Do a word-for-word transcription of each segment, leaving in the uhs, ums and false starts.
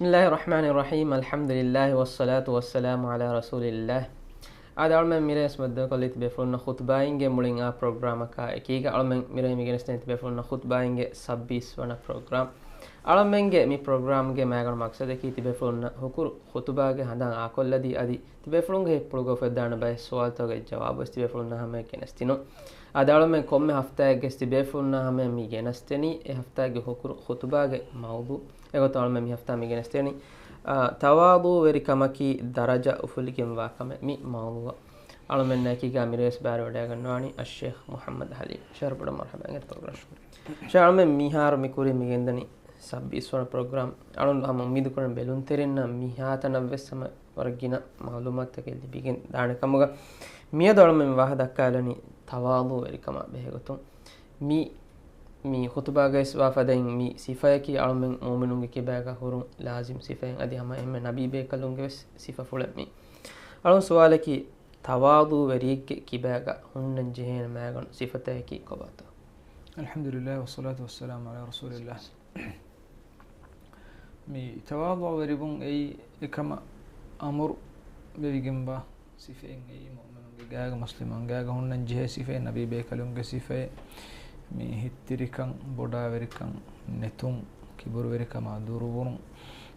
الله الرحمن الرحيم، الحمد لله والصلاة والسلام على رسول الله. އާދެ، އަޅުމެން މިރޭ ސުމައްދަކޮށްލީ ތިބޭފުޅުންނަށް ޚުތުބާއިންގެ މުޅިން އާ ޕްރޮގްރާމަކާ އެކީގަ. އަޅުމެން މިރޭ މިގެނެސްދެނީ ތިބޭފުޅުންނަށް ޚުތުބާއިންގެ ސައްބީސް ވަނަ ޕްރޮގްރާމް. އަޅުމެންގެ މި ޕްރޮގްރާމްގެ މައިގަނޑު މަޤްޞަދަކީ ތިބޭފުޅުންނަށް ހުކުރު ޚުތުބާގެ ހަނދާން އާކޮށްލަދީ އަދި ތިބޭފުޅުންގެ ހިތްޕުޅުގަ އުފެދާނެ ބައެއް ސުވާލުތަކުގެ ޖަވާބުވެސް ތިބޭފުޅުންނާ ހަމަޔަށް ގެނެސްދިނުން. އާދެ، އަޅުމެން ކޮންމެ ހަފްތާއެއްގެ ތިބޭފުޅުންނާ ހަމަޔަށް މި ގެނެސްދެނީ އެ ހަފްތާގެ ހުކުރު ޚުތުބާގެ މައުޟޫ. އެގޮތަށް އަޅުމެން މި ހަފްތާ މި ގެނެސްދެނީ، އާ، ތަވާޟޫވެރިކަމަކީ ދަރަޖަ އުފުލިގެންވާ ކަމެއް. މި މައުޟޫއަށް އަޅުމެންނާ އެކީގަ މިރޭވެސް ބައިވެރިވެވަޑައިގަންނަވާނީ އައްޝޭޚް މުޙައްމަދު ޙަލީމް. ޝޭޚް ބޮޑަށް މަރްޙަބާ އިނގޭތޯ ޕްރޮގްރާމް. ޝޭޚް އަޅުމެން މިހާރު މި ކުރީ މި ގެންދަނީ ސައްބީސް ވަނަ ޕްރޮގްރާމް. އަޅުން ހަމަ އުއްމީދު ކުރަން ބެލުންތެރިންނަށް މިހާތަނަށް ވެސް ހަމަ ވަރަށް ގިނަ މަޢުލޫމާތުތަކެއް ލިބިގެން ދާނެ ކަމުގަ. މިއަދު އަޅުމެން ވާހަކަ ދައްކާލަނީ ތަވާޟޫވެރިކަމާ ބެހޭގޮތުން. މި، މި ޚުތުބާގައި ވާ ފަދައިން މި ސިފަޔަކީ އަޅުމެން މުއުމިނުންގެ ކިބާގަ ހުރުން ލާޒިމް ސިފައެއް އަދި ހަމަ އެންމެ ނަބީ ބޭކަލުންގެ ވެސް ސިފަފުޅެއް މި. އަޅުން ސުވާލަކީ، ތަވާޟޫވެރިއެއްގެ ކިބާގަ ހުންނަން ޖެހޭނެ މައިގަނޑު ސިފަތަކަކީ ކޮބާތޯ؟ الحمد لله والصلاة والسلام على رسول الله. މި ތަވާޟޫވެރިވުން އެއީ އެކަމަށް އަމުރު ވެވިގެންވާ ސިފައެއް. އެއީ މުއުމިނުންގެ ގާގަ، މުސްލިމުން ގާގަ ހުންނަން ޖެހޭ ސިފައެއް، ނަބީ ބޭކަލުންގެ ސިފައެއް. މި ހިތްތިރިކަން، ބޮޑާވެރިކަން ނެތުން، ކިބުރުވެރިކަމާ ދުރުވުން،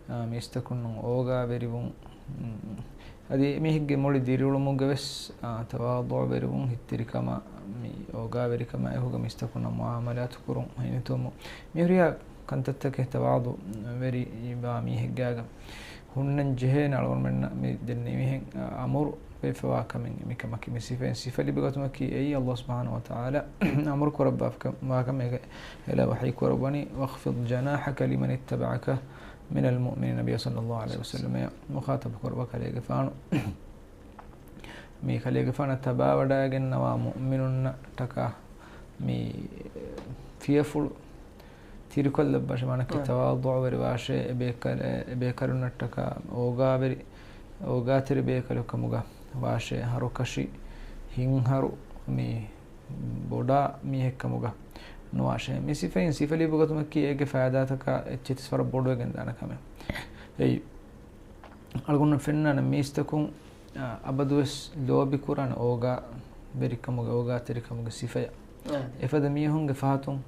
އާ، މީސްތަކުންނަށް އޯގާވެރިވުން، އަދި މީހެއްގެ މުޅި ދިރިއުޅުމުގަ ވެސް، އާ، ތަވާޟޫވެރިވުން، ހިތްތިރިކަމާ، މި އޯގާވެރިކަމާ އެކުގަ މީސްތަކުންނާ މުޢާމަލާތު ކުރުން ހިނިތުންވުން. މި ހުރިހާ ކަންތައްތަކެއް ތަވާޟޫވެރިވާ މީހެއްގާގަ ހުންނަން ޖެހޭނެ. އަޅުގަނޑުމެންނަށް މި ދެންނެވިހެން، އަ، އަމުރު ވެފަވާ ކަމެއް މިކަމަކީ. މި ސިފައިން ސިފަ ލިބިގަތުމަކީ އެއީ ﷲ ސުބްޙާނަހޫ ވަތަޢާލާ އަމުރު ކުރައްވާ ކަމެއް. އެކަލަ ވަޙީ ކުރައްވަނީ، "واخفض جناحك لمن اتبعك من المؤمنين." ނަބިއްޔާ ޞައްލައްލާހު ޢަލައިހި ވަސައްލަމަ މުޚާޠަބު ކުރައްވާ ކަލޭގެފާނު. މި ކަލޭގެފާނަށް ތަބާވަޑައިގެންނަވާ މުއުމިނުންނަށްޓަކާ މި ފިޔަފުޅު ތިރިކޮށްލައްވާށޭ، މާނައަކީ ތަވާޟޫވެރިވާށޭ، އެބޭކަލު-، އެ-، އެބޭކަލުންނަށްޓަކާ އޯގާވެރި، އޯގާތެރި ބޭކަލު ކަމުގަ ވާށޭ، ހަރުކަށި ހިތްހަރު މި ބޮޑާ މީހެއްކަމުގަ ނުވާށޭ. މި ސިފައިން ސިފަ ލިބިގަތުމަކީ އޭގެ ފައިދާތަކާ އެއްޗެތިސް ވަރަށް ބޮޑުވެގެން ދާނެ ކަމެއް. އެއީ، އަޅުގަނޑު ފެންނާނެ މީސްތަކުން، އަ، އަބަދުވެސް ލޯބިކުރާނެ އޯގާ ވެރިކަމުގެ، އޯގާތެރިކަމުގެ ސިފަޔަށް. އާ. އެފަދަ މީހުންގެ ފަހަތުން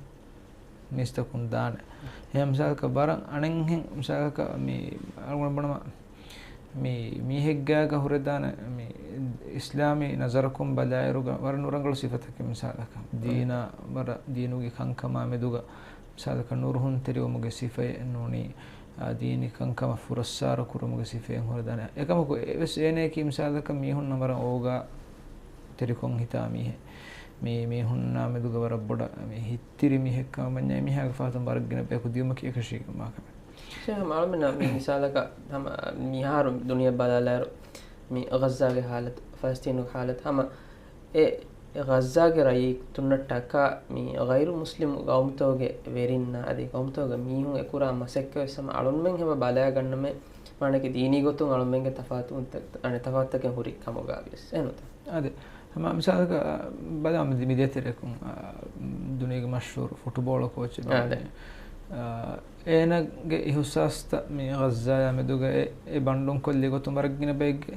މީސްތަކުން ދާނެ. އެހެން މިސާލަކަށް ވަރަށް އަނެއްހެން މިސާލަކަށް މި އަޅުގަނޑު ބުނަމަ، މި މީހެއްގާގަ ހުރެދާނެ މި އިސްލާމީ ނަޒަރަކުން ބަލާއިރުގަ ވަރަށް ނުރަނގަޅު ސިފަތަކެއް މިސާލަކަށް. ދީނާ ވަރަށް ދީނުގެ ކަންކަމާ މެދުގަ މިސާލަކަށް ނުރުހުންތެރިވުމުގެ ސިފައެއް ނޫނީ، އާ، ދީނީ ކަންކަމަށް ފުރައްސާރަ ކުރުމުގެ ސިފައެއް ހުރެދާނެ. އެކަމަކު އެވެސް އޭނައަކީ މިސާލަކަށް މީހުންނަށް ވަރަށް އޯގާ ތެރިކޮށް ހިތާ މީހެއް. މީ މީހުންނާ މެދުގަ ވަރަށް ބޮޑަށް މި ހިތްތިރި މީހެއް ކަމަށް ވަންޏާ އެމީހާގެ ފަހަތުން ވަރަށް ގިނަ ބަޔަކު ދިއުމަކީ އެކަށީގެންވާ ކަމެއް. ޝޭޚް ހަމަ އަޅުމެންނަށް މި މިސާލަކަށް ހަމަ މިހާރު ދުނިޔެ ބަލާލާއިރު މި ޣައްޒާގެ ހާލަތު، ފަލަސްތީނުގެ ހާލަތު ހަމަ އެ ޣައްޒާގެ ރައްޔިތުންނަށްޓަކާ މި ޣައިރު މުސްލިމު ގައުމުތަކުގެ ވެރިންނާ އަދި ގައުމުތަކުގެ މީހުން އެކުރާ މަސައްކަތްވެސް ހަމަ އަޅުންމެން ހަމަ ބަލާގަންނަމޭ، މާނައަކީ ދީނީ ގޮތުން އަޅުންމެންގެ ތަފާތު، އަނެއް ތަފާތުތަކެއް ހުރި ކަމުގަ ވިޔަސް. އެހެންތަ؟ އާދެ، ހަމަ މިސާލަކަށް، އާ، ބަލާ މި ދި-، މި ދޭތެރެއަކުން، އާ، ދުނިޔޭގެ މަޝްހޫރު ފުޓުބޯޅަ ކޯޗެއް، އާ، ދެ. އާ، އޭނަގެ އިހުސާސްތައް މި ޣައްޒާޔާ މެދުގަ އެ، އެ ބަންޑުން ކޮށްލި ގޮތުން ވަރަށް ގިނަ ބައެއްގެ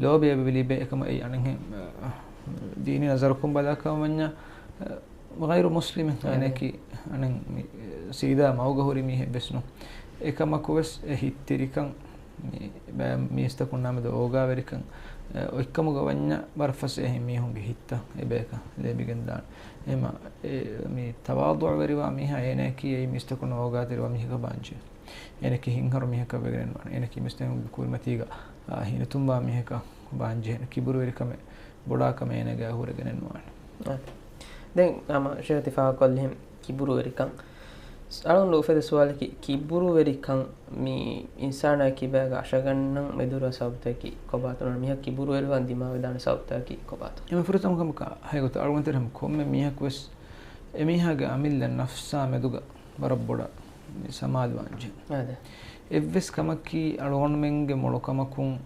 ލޯބި އެބަ ލިބޭ. އެކަމަށް އެއީ އަނެއްހެން، އާ، ދީނީ ނަޒަރަކުން ބަލާކަމަށް ވަންޏާ، އާ، ޣައިރު މުސްލިމެއް، އާ، އޭނައަކީ އަނެއް މި ސީދާ މަގުގަ ހުރި މީހެއް ވެސް ނޫން. އެކަމަކު ވެސް އެ ހިތްތިރިކަން މި ބައެއް މީސްތަކުންނާ މެދު އޯގާވެރިކަން، އެ، އޮތްކަމުގަ ވަންޏާ ވަރަށް ފަސޭހައިން މީހުންގެ ހިތްތައް އެބަޔަކަށް ލިބިގެން ދާނެ. އެހެންމަ، އެ، މި ތަވާޟުޢުވެރިވާ މީހާ އޭނައަކީ އެއީ މީސްތަކުންނަށް އޯގާތެރިވާ މީހަކަށް ވާންޖެހޭ. އޭނައަކީ ހިތްހަރު މީހަކަށް ވެގެނެއް ނުވާނެ. އޭނައަކީ މީސްތަކުންގެ ކުރިމަތީގަ، އާ، ހިނިތުންވާ މީހަކަށް ވާންޖެހޭނެ. ކިބުރުވެރިކަމެއް ބޮޑާކަމެއް އޭނަގާ ހުރެގެނެއް ނުވާނެ. އާ. ދެން ހަމަ ޝޭޚް ތި ފާހަގަކޮށްލިހެން ކިބުރުވެރިކަން. އަޅުގަނޑު އުފެދޭ ސުވާލަކީ، ކިބުރުވެރިކަން މި އިންސާނާ ކިބާގަ އަށަގަންނަން މެދުވެރިވާ ސަބަބުތަކަކީ ކޮބާތޯ؟ މީހަކު ކިބުރުވެރިވާން ދިމާވެދާނެ ސަބަބުތަކަކީ ކޮބާތޯ؟ އެންމެ ފުރަތަމަ ކަމަކަށް ހަގީގަތު އަޅުގަނޑު ތެރެ ކޮންމެ މީހަކު ވެސް އެމީހާގެ އަމިއްލަ ނަފްސާ މެދުގަ ވަރަށް ބޮޑަށް މި ސަމާލުވާންޖެހޭ. އާދެ. އެއްވެސް ކަމަކީ އަޅުގަނޑުމެންގެ މޮޅުކަމަކުން،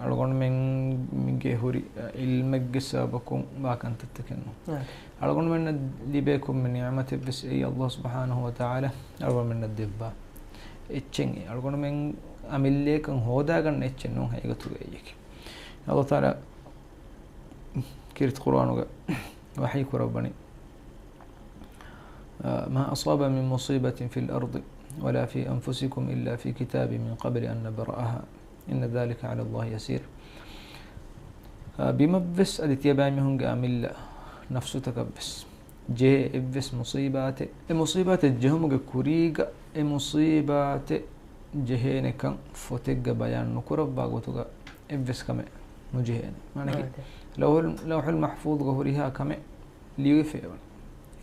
އަޅުގަނޑުމެންގެ ހުރި ޢިލްމެއްގެ ސަބަބަކުން ވާ ކަންތައްތަކެއް ނޫން. އާދެ. އަޅުގަނޑުމެންނަށް ލިބޭ ކޮންމެ ނިޢުމަތެއްވެސް އެއީ ﷲ ސުބްޙާނަހޫ ވަތަޢާލާ އަޅުގަނޑުމެންނަށް ދެއްވާ އެއްޗެއް. އަޅުގަނޑުމެން އަމިއްލައަކަށް ހޯދާގަންނަ އެއްޗެއް ނޫން ހަގީގަތުގައި. އެއީ އައްލާހު ތަޢާލާ ކީރިތި ޤުރުއާނުގަ ވަޙީ ކުރައްވަނީ، ما أصاب من مصيبة في الأرض ولا في أنفسكم إلا في كتاب من قبل أن نبرأها إن ذلك على الله يسير. އާ، ބިމަށްވެސް އަދި ތިޔަބައިމީހުންގެ އަމިއްލަ ނަފްސުތަކަށްވެސް ޖެހޭ އެއްވެސް މުޞީބާތެއް، އެ މުޞީބާތެއް ޖެހުމުގެ ކުރީގަ އެ މުޞީބާތެއް ޖެހޭނެކަން ފޮތެއްގަ ބަޔާން ނުކުރައްވާ ގޮތުގަ އެއްވެސް ކަމެއް ނުޖެހޭނެ. މާނައަކީ، އާ، އެ. ލައުޙުލް، ލައުޙުލް މަޙްފޫޡުގަ ހުރިހާ ކަމެއް ލިޔެފައިވަނީ.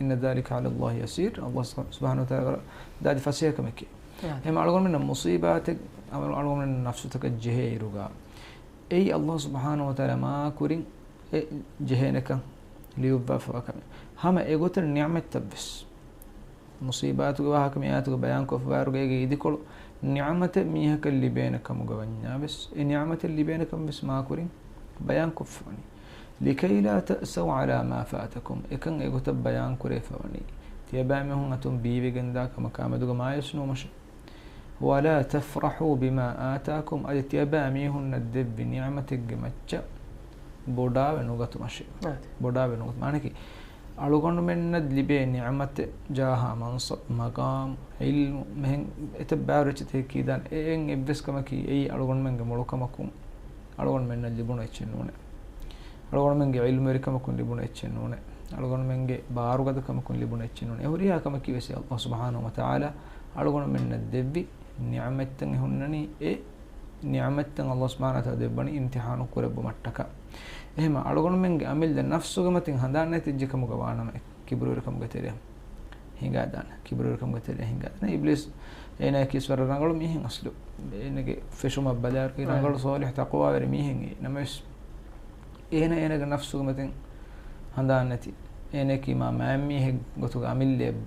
إن ذلك على الله يسير. އައްލާހު ސުބްޙާނަހޫ ވަތަޢާލާ ވަރަށް ދާދި ފަސޭހަ ކަމެކޭ. އާ. އެހެން އަޅުގަނޑުމެންނަށް މުޞީބާތެއް، އަޅު، އަޅުގަނޑުމެން ނަފްސުތަކަށް ޖެހޭ އިރުގަ، އެއީ އައްލާހު ސުބްޙާނަހޫ ވަތަޢާލާ މާކުރިން އެ ޖެހޭނެކަން ލިޔުއްވާފަވާ ކަމެއް. ހަމަ އެގޮތަށް ނިޢުމަތްތައްވެސް. މުޞީބާތުގެ ވާހަކަ މި އާޔަތުގަ ބަޔާންކޮށްފަވާއިރުގަ އޭގެ އިދިކޮޅު، ނިޢުމަތެއް މީހަކަށް ލިބޭނެ ކަމުގަ ވަންޏާވެސް، އެ ނިޢުމަތެއް ލިބޭނެކަންވެސް މާކުރިން ބަޔާންކޮށްފަވަނީ. لكي لا تأسوا على ما فاتكم. އެކަން އެގޮތަށް ބަޔާންކުރެވިފަވަނީ، ތިޔަބައިމީހުން އަތުން ބީވެގެންދާ ކަމަކާމެދުގަ މާޔޫސް ނުވުމަށެވެ. ولا تفرحوا بما آتاكم. އަދި ތިޔަބައިމީހުންނަށް ދެއްވި ނިޢުމަތެއްގެ މައްޗަށް ބޮޑާވެ ނުގަތުމަށެވެ. އާދެ. ބޮޑާވެ ނުގަތު. މާނައަކީ، އަޅުގަނޑުމެންނަށް ލިބޭ ނިޢުމަތެއް، ޖާހާ، މަންޞަބު، މަޤާމު، ޢިލްމު، މިހެން އެތައް ބާރު އެއްޗެތި ކީދާނެ، އެއިން އެއްވެސް ކަމަކީ އެއީ އަޅުގަނޑުމެންގެ މޮޅުކަމަކުން އަޅުގަނޑުމެންނަށް ލިބުނު އެއްޗެއް ނޫނޭ. އަޅުގަނޑުމެންގެ ޢިލްމުވެރިކަމަކުން ލިބުނު އެއްޗެއް ނޫނޭ. އަޅުގަނޑުމެންގެ ބާރުގަދަކަމަކުން ލިބުނު އެއްޗެއް ނޫނޭ. އެ ހުރިހާ ކަމަކީ ވެސް އައްލާހު ސުބްޙާނަހޫ ވަތަޢާލާ އަޅުގަނޑުމެންނަށް ދެއްވި ނިޢުމަތްތައް ހުންނަނީ، އެ ނިޢުމަތްތައް އައްލާހު ސުބްޙާނަހޫ ވަތަޢާލާ ދެއްވަނީ އިމްތިޙާނު ކުރެއްވުމަށްޓަކާ. އެހެންމަ އަޅުގަނޑުމެންގެ އަމިއްލަ ނަފްސުގެ މަތިން ހަނދާން ނެތިއްޖެ ކަމުގަ ވާނަމަ، ކިބުރުވެރިކަމުގެ ތެރެއަށް ހިނގާދާނެ. ކިބުރުވެރިކަމުގެ ތެރެއަށް ހިނގާދާނެ. އިބްލީސް އޭނާއަކީ ވަރަށް ރަނގަޅު މީހެއް އަސްލު. އޭނާގެ ފެށުމަށް ބަލާއިރު ރަނގަޅު ޞާލިޙު ތަޤްވާވެރި މީހެއް. ނަމަވެސް، އޭނަ އޭނަގެ ނަފްސުގެ މަތިން ހަނދާން ނެތި. އޭނައަކީ މާ މާތް މީހެއް ގޮތުގަ އަމިއްލައަށް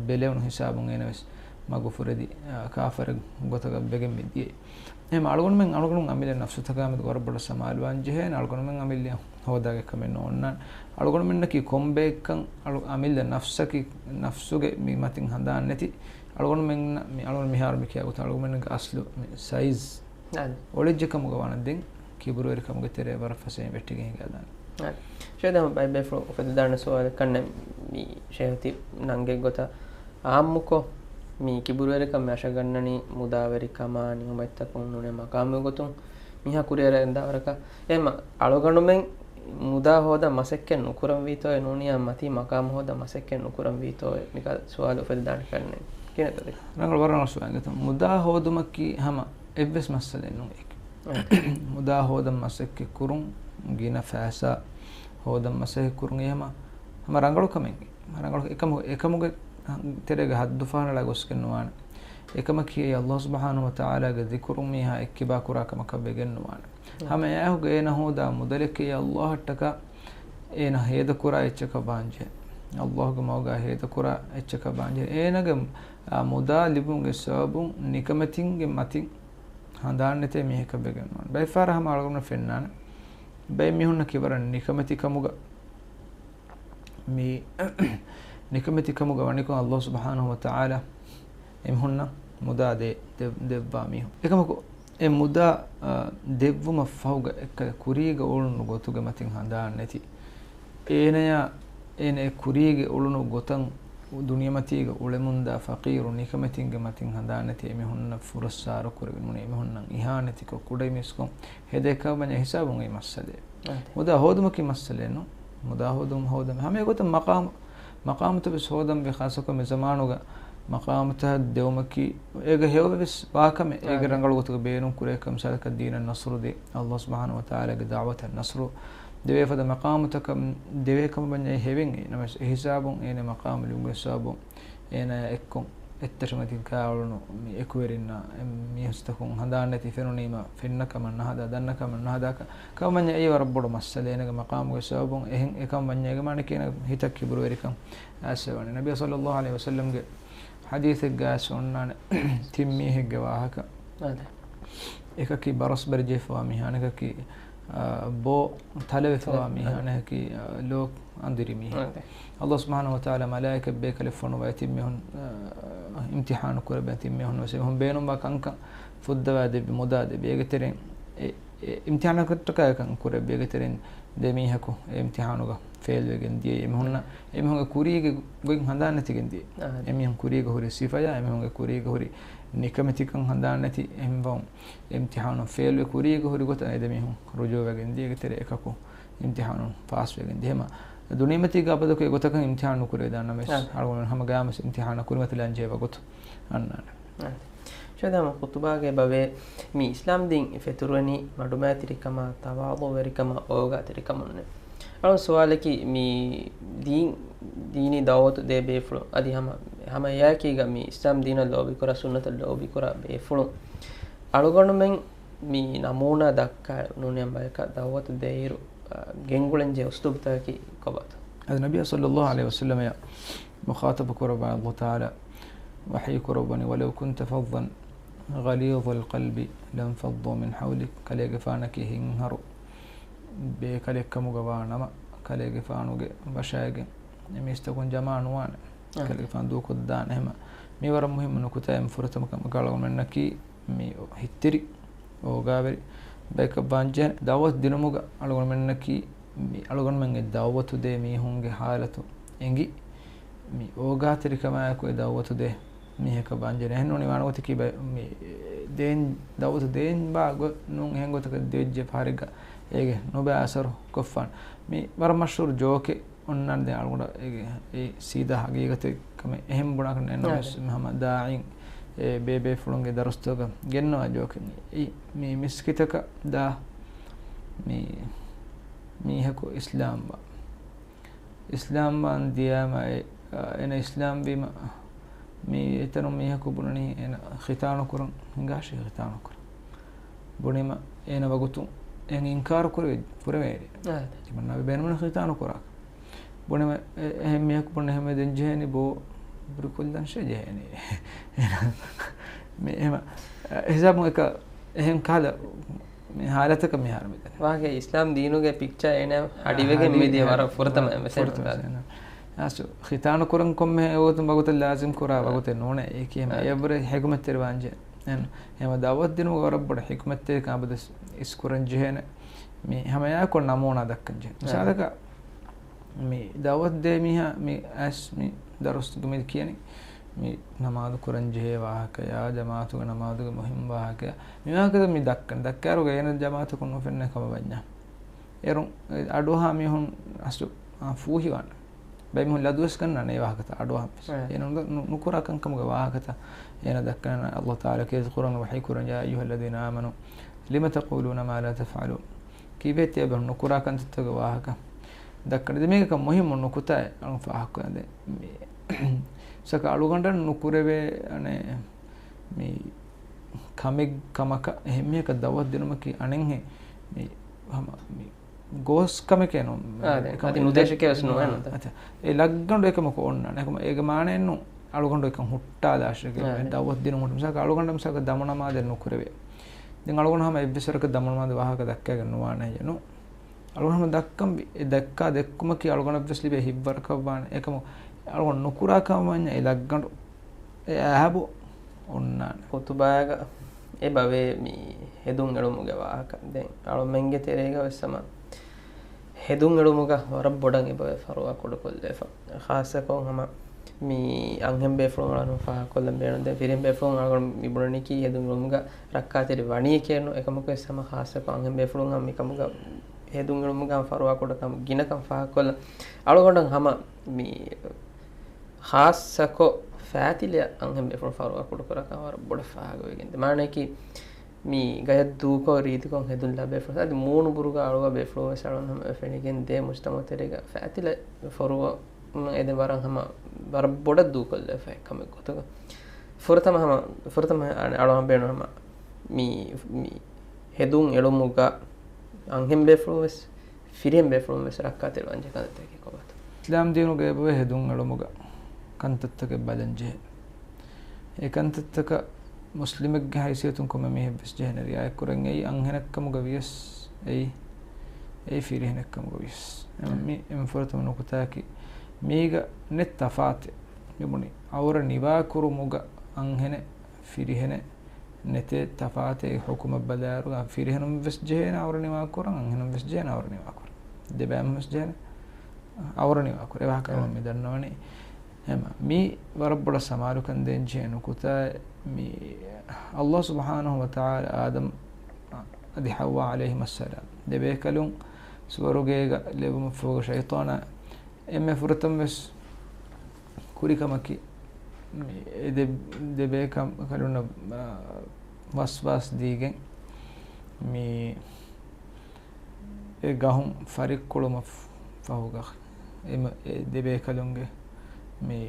ބެލެވުނު ހިސާބުން އޭނަވެސް މަގު ފުރެދި، އާ، ކާފަރެއް ގޮތަކަށް ވެގެން މި ދިޔައީ. އެހެން އަޅުގަނޑުމެން، އަޅުގަނޑު އަމިއްލަ ނަފްސުތަކާމެދު ވަރަށް ބޮޑަށް ސަމާލުވާން ޖެހޭނެ. އަޅުގަނޑުމެން އަމިއްލަ ހޯދާގެ ކަމެއް ނޯންނާނެ. އަޅުގަނޑުމެންނަކީ ކޮންބައެއްކަން އަޅު، އަމިއްލަ ނަފްސަކީ، ނަފްސުގެ މި މަތިން ހަނދާން ނެތި. އަޅުގަނޑުމެން މި، އަޅުގަނޑު މިހާރު މި ކިޔާ ގޮތަށް އަޅުގަނޑުމެންގެ އަސްލު މި ސައިޒް އަދި. އޮޅެއްޖެ ކަމުގަ ވާނަ ދެން ކިބުރުވެރިކަމުގެ ތެރެއަށް ވަރަށް ފަސޭހައިން ވެއްޓިގެން ހިނގާދާނެ. އަދި. ޝޭޚް ދެން ބައި ބޭފުޅުން އުފެދިދާނެ ސުވާލެއް ކަންނޭނގެ މި ޝޭޚް ތި ނަންގެ ގޮތަށް އާއްމުކޮށް، މި ކިބުރުވެރިކަން މި އަށަގަންނަނީ މުދާވެރިކަމާ، ނިޢުމަތްތަކުން ނޫނޭ މަޤާމުގެ ގޮތުން މީހާ ކުރިއަރައިގެންދާވަރަކަށް. އެހެންމަ އަޅުގަނޑުމެން މުދާ ހޯދަން މަސައްކަތް ނުކުރަންވީތޯއޭ ނޫނީ މަތީ މަޤާމު ހޯދަން މަސައްކަތް ނުކުރަންވީތޯއޭ މިކަ ސުވާލު އުފެދިދާނެ ކަންނޭނގެ. ކިހިނެއްތޯ ދެ؟ ރަނގަޅު ވަރަށް ރަނގަޅު ސުވާލެއް. މުދާ ހޯދުމަކީ ހަމަ އެއްވެސް މައްސަލައެއް ނޫން. އެކި. އެ. މުދާ ހޯދަން މަސައްކަތް ކުރުން، ގިނަ ފައިސާ ހޯދަން މަސައްކަތް ކުރުން އެ ހަމަ، ހަމަ ރަނގަޅު ކަމެއް. ރަނގަޅު އެކަމު، އެކަމުގެ ތެރޭގަ ހައްދު ފަހަނަޅާ ގޮސްގެން ނުވާނެ. އެކަމަކީ އެއީ އައްލާހު ސުބްޙާނަހޫ ވަތަޢާލާގެ ޛިކުރު މީހާ އެއްކިބާ ކުރާ ކަމަކަށް ވެގެން ނުވާނެ. އެ. ހަމަ އެއާހުގެ އޭނަ ހޯދާ މުދަލަކީ އައްލާހަށްޓަކާ އޭނަ ހޭދަކުރާ އެއްޗަކަށް ވާންޖެހޭ. އައްލާހުގެ މަގުގަ ހޭދަކުރާ އެއްޗަކަށް ވާންޖެހޭ. އޭނަގެ، އާ، މުދާ ލިބުމުގެ ސަބަބުން ނިކަމެތިންގެ މަތިން ހަނދާން ނެތޭ މީހަކަށް ވެގެން ނުވާނެ. ބައެއް ފަހަރަށް ހަމަ އަޅުގަނޑު ފެންނާނެ. ބައެއް މީހުންނަކީ ވަރަށް ނިކަމެތިކަމުގަ، މި ނިކަމެތިކަމުގަ ވަނިކޮށް އައްލާހު ސުބްޙާނަހޫ ވަތަޢާލާ އެމީހުންނަށް މުދާ ދޭ، ދެ، ދެއްވާ މީހުން. އެކަމަކު، އެ މުދާ، އާ، ދެއްވުމަށް ފަހުގަ އެއްކަލަ ކުރީގަ އުޅުނު ގޮތުގެ މަތިން ހަނދާން ނެތި. އޭނަޔާ، އޭނަ އެ ކުރީގެ އުޅުނު ގޮތަށް ދުނިޔެމަތީގަ އުޅެމުންދާ ފަޤީރު ނިކަމެތިންގެ މަތިން ހަނދާން ނެތި އެމީހުންނަށް ފުރައްސާރަ ކުރެވި ނޫނީ އެމީހުންނަށް އިހާނެތިކޮށް ކުޑައިމީސްކޮށް ހެދޭ ކަމަށް ހިސާބުން އެއީ މައްސަލައެއް. އެހެން. މުދާ ހޯދުމަކީ މައްސަލައެއް ނޫން. މުދާ ހޯދުމަށް ހޯދަން ހަމަ އެގޮތަށް މަޤާމު، މަޤާމުތައް ވެސް ހޯދަންވީ ޚާއްޞަކޮށް މި ޒަމާނުގަ މަޤާމުތައް ދެވުމަކީ އޭގަ ހެޔޮ ވެސް ވާ ކަމެއް. އޭގެ އާ. ރަނގަޅު ގޮތުގަ ބޭނުން ކުރޭ ކަމަށް މިސާލަކަށް ދީނަށް ނަޞްރު ދޭ. އައްލާހު ސުބްޙާނަހޫ ވަތަޢާލާގެ ދަޢުވަތަށް ނަޞްރު ދެވޭ ފަދަ މަޤާމުތަކަށް ދެވޭ ކަމަށް ވަންޏާ ހެވެން އެއީ. ނަމަވެސް އެ ހިސާބުން އޭނަ މަޤާމު ލިބުމުގެ ސަބަބުން އޭނާ އެއްކޮށް އެއްތަށިމަތިން ކާއުޅުނު މި އެކުވެރިންނާ އެ މީސްތަކުން ހަނދާން ނެތި ފެނުނީމަ ފެންނަ ކަމަށް ނަހަދާ، ދަންނަ ކަމަށް ނަހަދާކަށް ކަމަށް ވަންޏާ އެއީ ވަރަށް ބޮޑު މައްސަލައެއް. އޭނަގެ މަޤާމުގެ ސަބަބުން އެހެން އެކަމަށް ވަންޏާ އޭގެ މާނައަކީ އޭނަ ހިތަށް ކިބުރުވެރިކަން އައިސްފަވަނީ. ނަބީ ޞައްލައްލާހު ޢަލައިހި ވަސައްލަމްގެ ޙަދީޘެއްގައި އޮންނާނެ ތިން މީހެއްގެ ވާހަކަ. އާދެ. އެކަކީ ބަރަސް ބަރި ޖެހިފަވާ މީހާ، އަނެކަކީ، އާ، ބޯ ތަލަވެފަވާ މީހާ، އަނެކަކީ، އާ، ލޯ އަނދިރި މީހާ. އާދެ. އައްލާހު ސުބްޙާނަހޫ ވަތަޢާލާ މަލާއިކަތް ބޭކަލެއް ފޮނުވައި ތިން މީހުން، އާ، އިމްތިހާނު ކުރެވޭ ތިން މީހުން ވެސް އެމީހުން ބޭނުންވާ ކަންކަން ފުއްދަވާ ދެއްވި މުދާ ދެއްވި. އޭގެ ތެރެއިން އެ، އެ އިމްތިހާނަކަށްޓަކާ އެކަން ކުރެއްވި. އޭގެ ތެރެއިން ދެ މީހަކު އެ އިމްތިހާނުގަ ފެއިލްވެގެން ދިޔައީ. އެމީހުންނަށް އެމީހުންގެ ކުރީގެ ގޮތް ހަނދާން ނެތިގެން ދިޔައީ. އާ. އެމީހުން ކުރީގަ ހުރި ސިފަޔާ، އެމީހުންގެ ކުރީގަ ހުރި ނިކަމެތިކަން ހަނދާން ނެތި އެހެންވަމުން އިމްތިހާނު ފެއިލްވެ ކުރީގަ ހުރި ގޮތަށް އެ ދެ މީހުން ރުޖޫވެގެން ދިޔަ. އޭގެ ތެރޭ އެކަކު އިމްތިހާނުން ފާސްވެގެން ދިޔަ. އެހެމަ ދުނިޔެމަތީގަ އަބަދަކު އެ ގޮތަކަށް އިމްތިހާނު ނުކުރެވިދާނަމަވެސް، އާ. އަޅުގަނޑު ހަމަ ގަޔާމަސް އިމްތިހާނަށް ކުރިމަތިލަން ޖެހޭ ވަގުތު އަންނާނެ. އާ. ޝައިދާ ހަމަ ޚުތުބާގެ ބަވޭ މި އިސްލާމް ދީން ފެތުރުވަނީ މަޑުމައިތިރިކަމާ، ތަވާޟުވެރިކަމާ، އޯގާތެރިކަމުންނޭ. އަޅުން ސުވާލަކީ މި ދީން، ދީނީ ދައުވަތު ދޭ ބޭފުޅުން އަދި ހަމަ، ހަމަ އެއާއެކީގަ މި އިސްލާމް ދީނަށް ލޯބިކުރާ، ސުންނަތަށް ލޯބިކުރާ ބޭފުޅުން އަޅުގަނޑުމެން މި ނަމޫނާ ދައްކާ ނޫނިއްޔާ ބަޔަކަށް ދައުވަތު ދޭއިރު، އަ، ގެންގުޅެންޖެހޭ އުސްލޫބުތަކަކީ ކޮބާތޯ؟ އަދި ނަބިއްޔާ ޞައްލައްލާހު ޢަލައިހި ވަސައްލަމައަށް މުޚާޠަބު ކުރައްވާ ﷲ ތަޢާލާ ވަޙީ ކުރައްވަނީ، "ولو كنت فظا غليظ القلب لانفضوا من حولك." ކަލޭގެފާނަކީ ހިތްހަރު ބޭކަލެއްކަމުގަ ވާ ނަމަ، ކަލޭގެފާނުގެ ވަށައިގެން އެ މީސްތަކުން ޖަމާ ނުވާނެ. އާ. ކަލޭގެފާނު ދޫކޮށްދާނެ. އެހެމަ މި ވަރަށް މުހިއްމު ނުކުތާއެއް. ފުރަތަމަ ކަމަކަށް އަޅުގަނޑުމެންނަކީ މި ހިތްތިރި، އޯގާވެރި ބަޔަކަށް ވާންޖެހޭނެ. ދައުވަތު ދިނުމުގަ އަޅުގަނޑުމެންނަކީ މި އަޅުގަނޑުމެންގެ ދައުވަތު ދޭ މީހުންގެ ހާލަތު އެނގި، މި އޯގާތެރިކަމާއެކު އެ ދައުވަތު ދޭ މީހަކަށް ވާންޖެހޭނެ. އެހެން ނޫނީ ވާނެ ގޮތަކީ ބަ-، މި ދޭން، ދައުވަތު ދޭން ބާ ގޮތް ނޫން، އެހެން ގޮތަކަށް ދެވިއްޖެ ފަހަރެއްގަ އޭގެ ނުބައި އަސަރު ކޮށްފާނެ. މި ވަރަށް މަޝްހޫރު ޖޯކެއް. އޮންނާނެ ދެން އަޅުގަނޑަށް އެ، އެ ސީދާ ހަގީގަތެއް ކަމެއް އެހެން ބުނާކަށް ނޭނގެ. އާ. ހަމަ ދާއިން އެ ބޭބޭފުޅުންގެ ދަރުސްތަކަށް ގެންނަވާ ޖޯކެއް. އެ މި މިސްކިތަކަށް ދާ މި މީހަކު އިސްލާމްވާ. އިސްލާމްވާން ދިޔާމަ އެ، އަ، އޭނަ އިސްލާމްވީމަ މި އެތަނުން މީހަކު ބުނަނީ އޭނަ ޚިތާނު ކުރަން ހިނގާށޭ، ޚިތާނު ކުރަން. ބުނީމަ އޭނަ ވަގުތު އެހެން އިންކާރު ކުރެވި، ކުރެވޭނެ. އާ. ތިމަންނާ ބޭނުމަން ޚިތާނު ކުރާކަށް. ބުނެމެ، އެ، އެހެން މީހަކު ބުނެ އެހެން ދެން ޖެހޭނީ ބޯ ބުރިކޮށްލަން ޝޭ ޖެހޭނީ. މި އެހެމަ، އެ، ހިސާބުން އެކަ، އެހެން ކަހަލަ، މި ހާލަތަކަށް މިހާރު މިދަނީ. ވާގެ އިސްލާމް ދީނުގެ ޕިކްޗާ އޭނަ ހަޑިވެގެން ހަޑި، މިދިޔަ ހަޑި، ވަރަށް ފުރަތަމަ އެއް ފުރަތަމަ މެސެޖް. އާސު، ޚިތާނު ކުރަން ކޮންމެ އެވަގުތު ވަގުތަށް ލާޒިމް ކުރާ ވަގުތެއް ނޫނޭ. އެކީ ހަމަ އެއަށްވުރެ ހެކުމަތްތެރި ވާންޖެ. އެހެން، ހަމަ ދައުވަތު ދިނުމުގެ ވަރަށް ބޮޑަށް ހިކުމަތްތެރިކަން އަބަދުވެސް އިސްކުރަން ޖެހޭނެ. މި ހަމަ އެއާއެކު ނަމޫނާ ދައްކަން ޖެހޭ. އާ. މިސާލަކަށް، މި ދައުވަތު ދޭ މީހާ މި އައިސް މި ދަރުސްގަ މި ކިޔަނީ މި ނަމާދު ކުރަން ޖެހޭ ވާހަކަޔާ، ޖަމާޢަތުގެ ނަމާދުގެ މުހިންމު ވާހަކަޔާ، މި ވާހަކަތައް މި ދައްކަނީ. ދައްކާއިރުގަ އޭނަ ޖަމާޢަތަކުން ނުފެންނަ ކަމަށް ވަންޏާ. އޭރުން އަޑުއަހާ މީހުން އަސްލު، އާ، ފޫހިވާނެ. ބައެއް މީހުން ލަދުވެސް ގަންނާނެ އެ ވާހަކަތައް އަޑުއަހަން ވެސް. އެ. އޭނަ ނު-، ނު-، ނުކުރާ ކަންކަމުގެ ވާހަކަތައް އޭނަ ދައްކަނީ. ﷲ ތަޢާލާ ކީރިތި ޤުރްއާން ވަޙީ ކުރަން، "يا أيها الذين آمنوا لم تقولون ما لا تفعلون." ކީއްވެ ތިޔަބަ ނުކުރާ ކަންތައްތަކުގެ ވާހަކަ ދައްކަނީ. ދެ މީގަކަށް މުހިއްމު ނުކުތާއެއް އަޅުން ފާހަގަކޮށްލަން ދެ. މި ސަކަ އަޅުގަނޑަށް ނުކުރެވޭ އަނެއް މި ކަމެއް ކަމަކަށް އެހެން މީހަކަށް ދައުވަތު ދިނުމަކީ އަނެއްހެން މި ހަމަ މި ގޯސް ކަމެކޭ ނޫން. އާ، ދެ. އެކަމަ އަދި ނުދޭށެކޭ ވެސް ނޫން. އާ، އަތަ. އެ ލައްގަނޑު އެކަމަކު އޮންނާނެ. އެކަމަ އޭގެ މާނައެއްނު އަޅުގަނޑު އެކަން ހުއްޓާލާށޭ. އާ، ދެ. ދައުވަތު ދިނުމުގެ މިސާލަކަށް އަޅުގަނޑަށް މިސާލަކަށް ދަމުނަމާދެއް ނުކުރެވޭ. ދެން އަޅުގަނޑު ހަމަ އެއްވެސް ވަރަކަށް ދަމުނަމާދު ވާހަކަ ދައްކައިގެން ނުވާނެ ހެއްޔެ ނޫން. އަޅުގަނޑު ހަމަ ދައްކަން ވި-، އެ ދައްކާ ދެއްކުމަކީ އަޅުގަނޑަށްވެސް ލިބޭ ހިތްވަރަކަށް ވާނެ. އެކަމު އަޅުގަނޑު ނުކުރާ ކަމަށް ވަންޏާ އެ ލައްގަނޑު އެ އަހަބު އޮންނާނެ. ޚުތުބާގަ އެބަވޭ މި ހެދުން އެޅުމުގެ ވާހަކަ. ދެން އަޅުމެންގެ ތެރޭގަ ވެސް ހަމަ ހެދުން އެޅުމުގަ ވަރަށް ބޮޑަށް އެބަވޭ ފަރުވާ ކުޑަކޮށްލެފަ. ޚާއްޞަކޮށް ހަމަ މި އަންހެން ބޭފުޅުން އަޅުން ފާހަގަކޮށްލަން ބޭނުން. ދެން ފިރިހެން ބޭފުޅުން އަޅުގަނޑު މި ބުނަނީކީ ހެދުން އެޅުމުގަ ރައްކާތެރި ވަނީކޭ ނޫން. އެކަމަކު ވެސް ހަމަ ޚާއްޞަކޮށް އަންހެން ބޭފުޅުން ހަމަ މިކަމުގަ ހެދުން އެޅުމުގަ ފަރުވާ ކުޑަކަމު ގިނަކަން ފާހަގަކޮށްލަން. އަޅުގަނޑަށް ހަމަ މި ޚާއްޞަކޮށް ފައިތިލައަށް އަންހެން ބޭފުޅުން ފަރުވާ ކުޑަކުރާކަން ވަރަށް ބޮޑަށް ފާހަގަވެގެން. މާނައަކީ މި ގަޔަށް ދޫކޮށް ރީތިކޮށް ހެދުން ލަބޭފުޅުން. އަދި މޫނު ބުރުގަ އަޅުގަ ބޭފުޅުން ވެސް އަޅުން ހަމަ ފެނިގެން ދޭ މުޖްތަމަޢު ތެރޭގަ ފައިތިލަ ފޮރުވަ އެދެން ވަރަށް ހަމަ ވަރަށް ބޮޑަށް ދޫކޮށްލެފަ ކަމެއް ގޮތުގަ. ފުރަތަމަ ހަމަ، ފުރަތަމަ އަޅު ހަމަ ބޭނުން ހަމަ މި، މި ހެދުން އެޅުމުގަ އަންހެން ބޭފުޅުން ވެސް، ފިރިހެން ބޭފުޅުން ވެސް ރައްކާތެރިވާންޖެހޭ ކަންތައްތަކެއް ކޮބާތޯ؟ އިސްލާމް ދީނުގަ އެބަވޭ ހެދުން އެޅުމުގަ ކަންތައްތަކެއް ބަލަން ޖެހޭ. އެ ކަންތައްތަކަށް މުސްލިމެއްގެ ހައިސިއްޔަތުން ކޮންމެ މީހެއްވެސް ޖެހޭނެ ރިއާޔަތްކުރަން. އެއީ އަންހެނެއްކަމުގަ ވިޔަސް، އެއީ، އެއީ ފިރިހެނެއްކަމުގަ ވިޔަސް. އެ، މި އެން ފުރަތަމަ ނުކުތާއަކީ، މީގަ ނެތް ތަފާތެއް. ލިބުނީ. އައުރަ ނިވާކުރުމުގަ އަންހެނެއް ފިރިހެނެއް ނެތޭ ތަފާތެއް ހުކުމަށް ބަލާއިރު، ފިރިހެނުން ވެސް ޖެހޭނެ އައުރަ ނިވާކުރަން، އަންހެނުން ވެސް ޖެހޭނެ އައުރަ ނިވާކުރަން. ދެބައިމީހުން ވެސް ޖެހޭނެ އައުރަ ނިވާކުރަން. އެ ވާހަކަ އަ. މި ދަންނަވަނީ. އެހެމަ މި ވަރަށް ބޮޑަށް ސަމާލުކަން ދޭން ޖެހޭ ނުކުތާ މި ﷲ ސުބްޙާނަހޫ ވަތަޢާލާ އާދަމް އަދި ޙައްވާ ޢަލައިހިމައްސަލާމް ދެބޭކަލުން ސުވަރުގޭގަ ލެއްވުމަށްފަހުގަ ޝައިޠާނާ އެންމެ ފުރަތަމަ ވެސް ކުރި ކަމަކީ، މި އެ ދެ-، ދެބޭކަލުންނަށް، އާ، ވަސްވާސް ދީގެން މި އެ ގަހުން ފަރިއްކުޅުމަށް ފަހުގަ އެ މަ-، އެ ދެބޭކަލުންގެ މި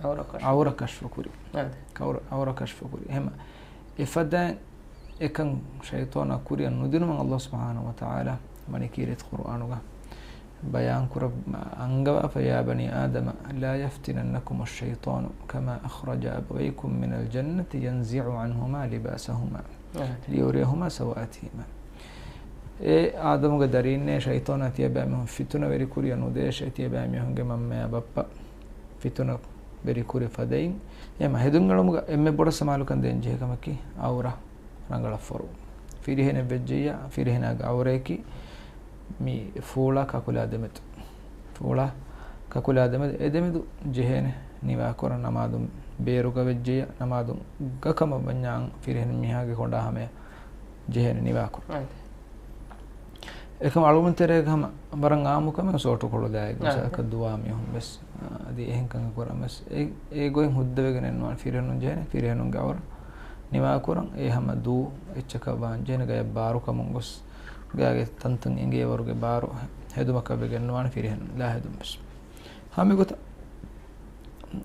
ޢައުރަ ކަޝްފު. ޢައުރަ ކަޝްފު ކުރި. އާދެ. ޢައުރަ، ޢައުރަ ކަޝްފު ކުރި. އެހެމަ އެފަދައިން އެކަން ޝައިޠާނާ ކުރިއަށް ނުދިނުމަށް ﷲ ސުބްޙާނަހޫ ވަތަޢާލާ ވަނީ ކީރިތި ޤުރުއާނުގަ ބަޔާން ކުރަ-، އަންގަވާފަ، "يا بني آدم لا يفتننكم الشيطان كما أخرج أبويكم من الجنة ينزع عنهما لباسهما ليريهما سوآتهما." އޭ އާދަމުގެ ދަރީންނޭ، ޝައިޠާނާ ތިޔަބައިމީހުން ފިތުނަވެރި ކުރިއަށް ނުދޭށޭ، ތިޔަބައިމީހުންގެ މަންމަޔާ ބައްޕަ ފިތުނަވެރި ކުރި ފަދައިން. އެހެމަ ހެދުން އެޅުމުގަ އެންމެ ބޮޑަށް ސަމާލުކަން ދޭން ޖެހޭ ކަމަކީ އައުރަ ރަނގަޅަށް ފޮރުވުން. ފިރިހެނެއް ވެއްޖެއްޔާ، ފިރިހެނާގެ އައުރަޔަކީ މި ފޫޅާ ކަކުލާ ދެމެދު. ފޫޅާ ކަކުލާ ދެމެދު، އެ ދެމެދު ޖެހޭނެ ނިވާކުރަން. ނަމާދުން ބޭރުގަ ވެއްޖެއްޔާ، ނަމާދުން ގަ ކަމަށް ވަންޏާ ފިރިހެން މީހާގެ ކޮނޑާ ހަމަޔަށް ޖެހޭނެ ނިވާކުރަން. އެކަމަ އަޅުގަނޑު ތެރޭގަ ހަމަ ވަރަށް އާއްމު ކަމެއް ސޯޓުކޮޅު ލާއެއްގަ އާ، މިސާލަކަށް ދުވާ މީހުން ވެސް، އާ، އަދި އެހެން ކަން ކުރަން ވެސް އެ، އެ ގޮތް ހުއްދަވެގެން އެއްނުވާނެ ފިރިހެނުން ޖެހޭނެ ފިރިހެނުންގެ އައުރަ ނިވާކުރަން. އެ ހަމަ ދޫ އެއްޗަކަށް ވާން ޖެހޭނެ ގަޔަށް ބާރު ކަމުން ގޮސް ގާގެ ތަންތަން އިނގޭ ވަރުގެ ބާރު ހެދުމަކަށް ވެގެން ނުވާނެ ފިރިހެނުން ލާ ހެދުން ވެސް. ހަމަ އެގޮތަށް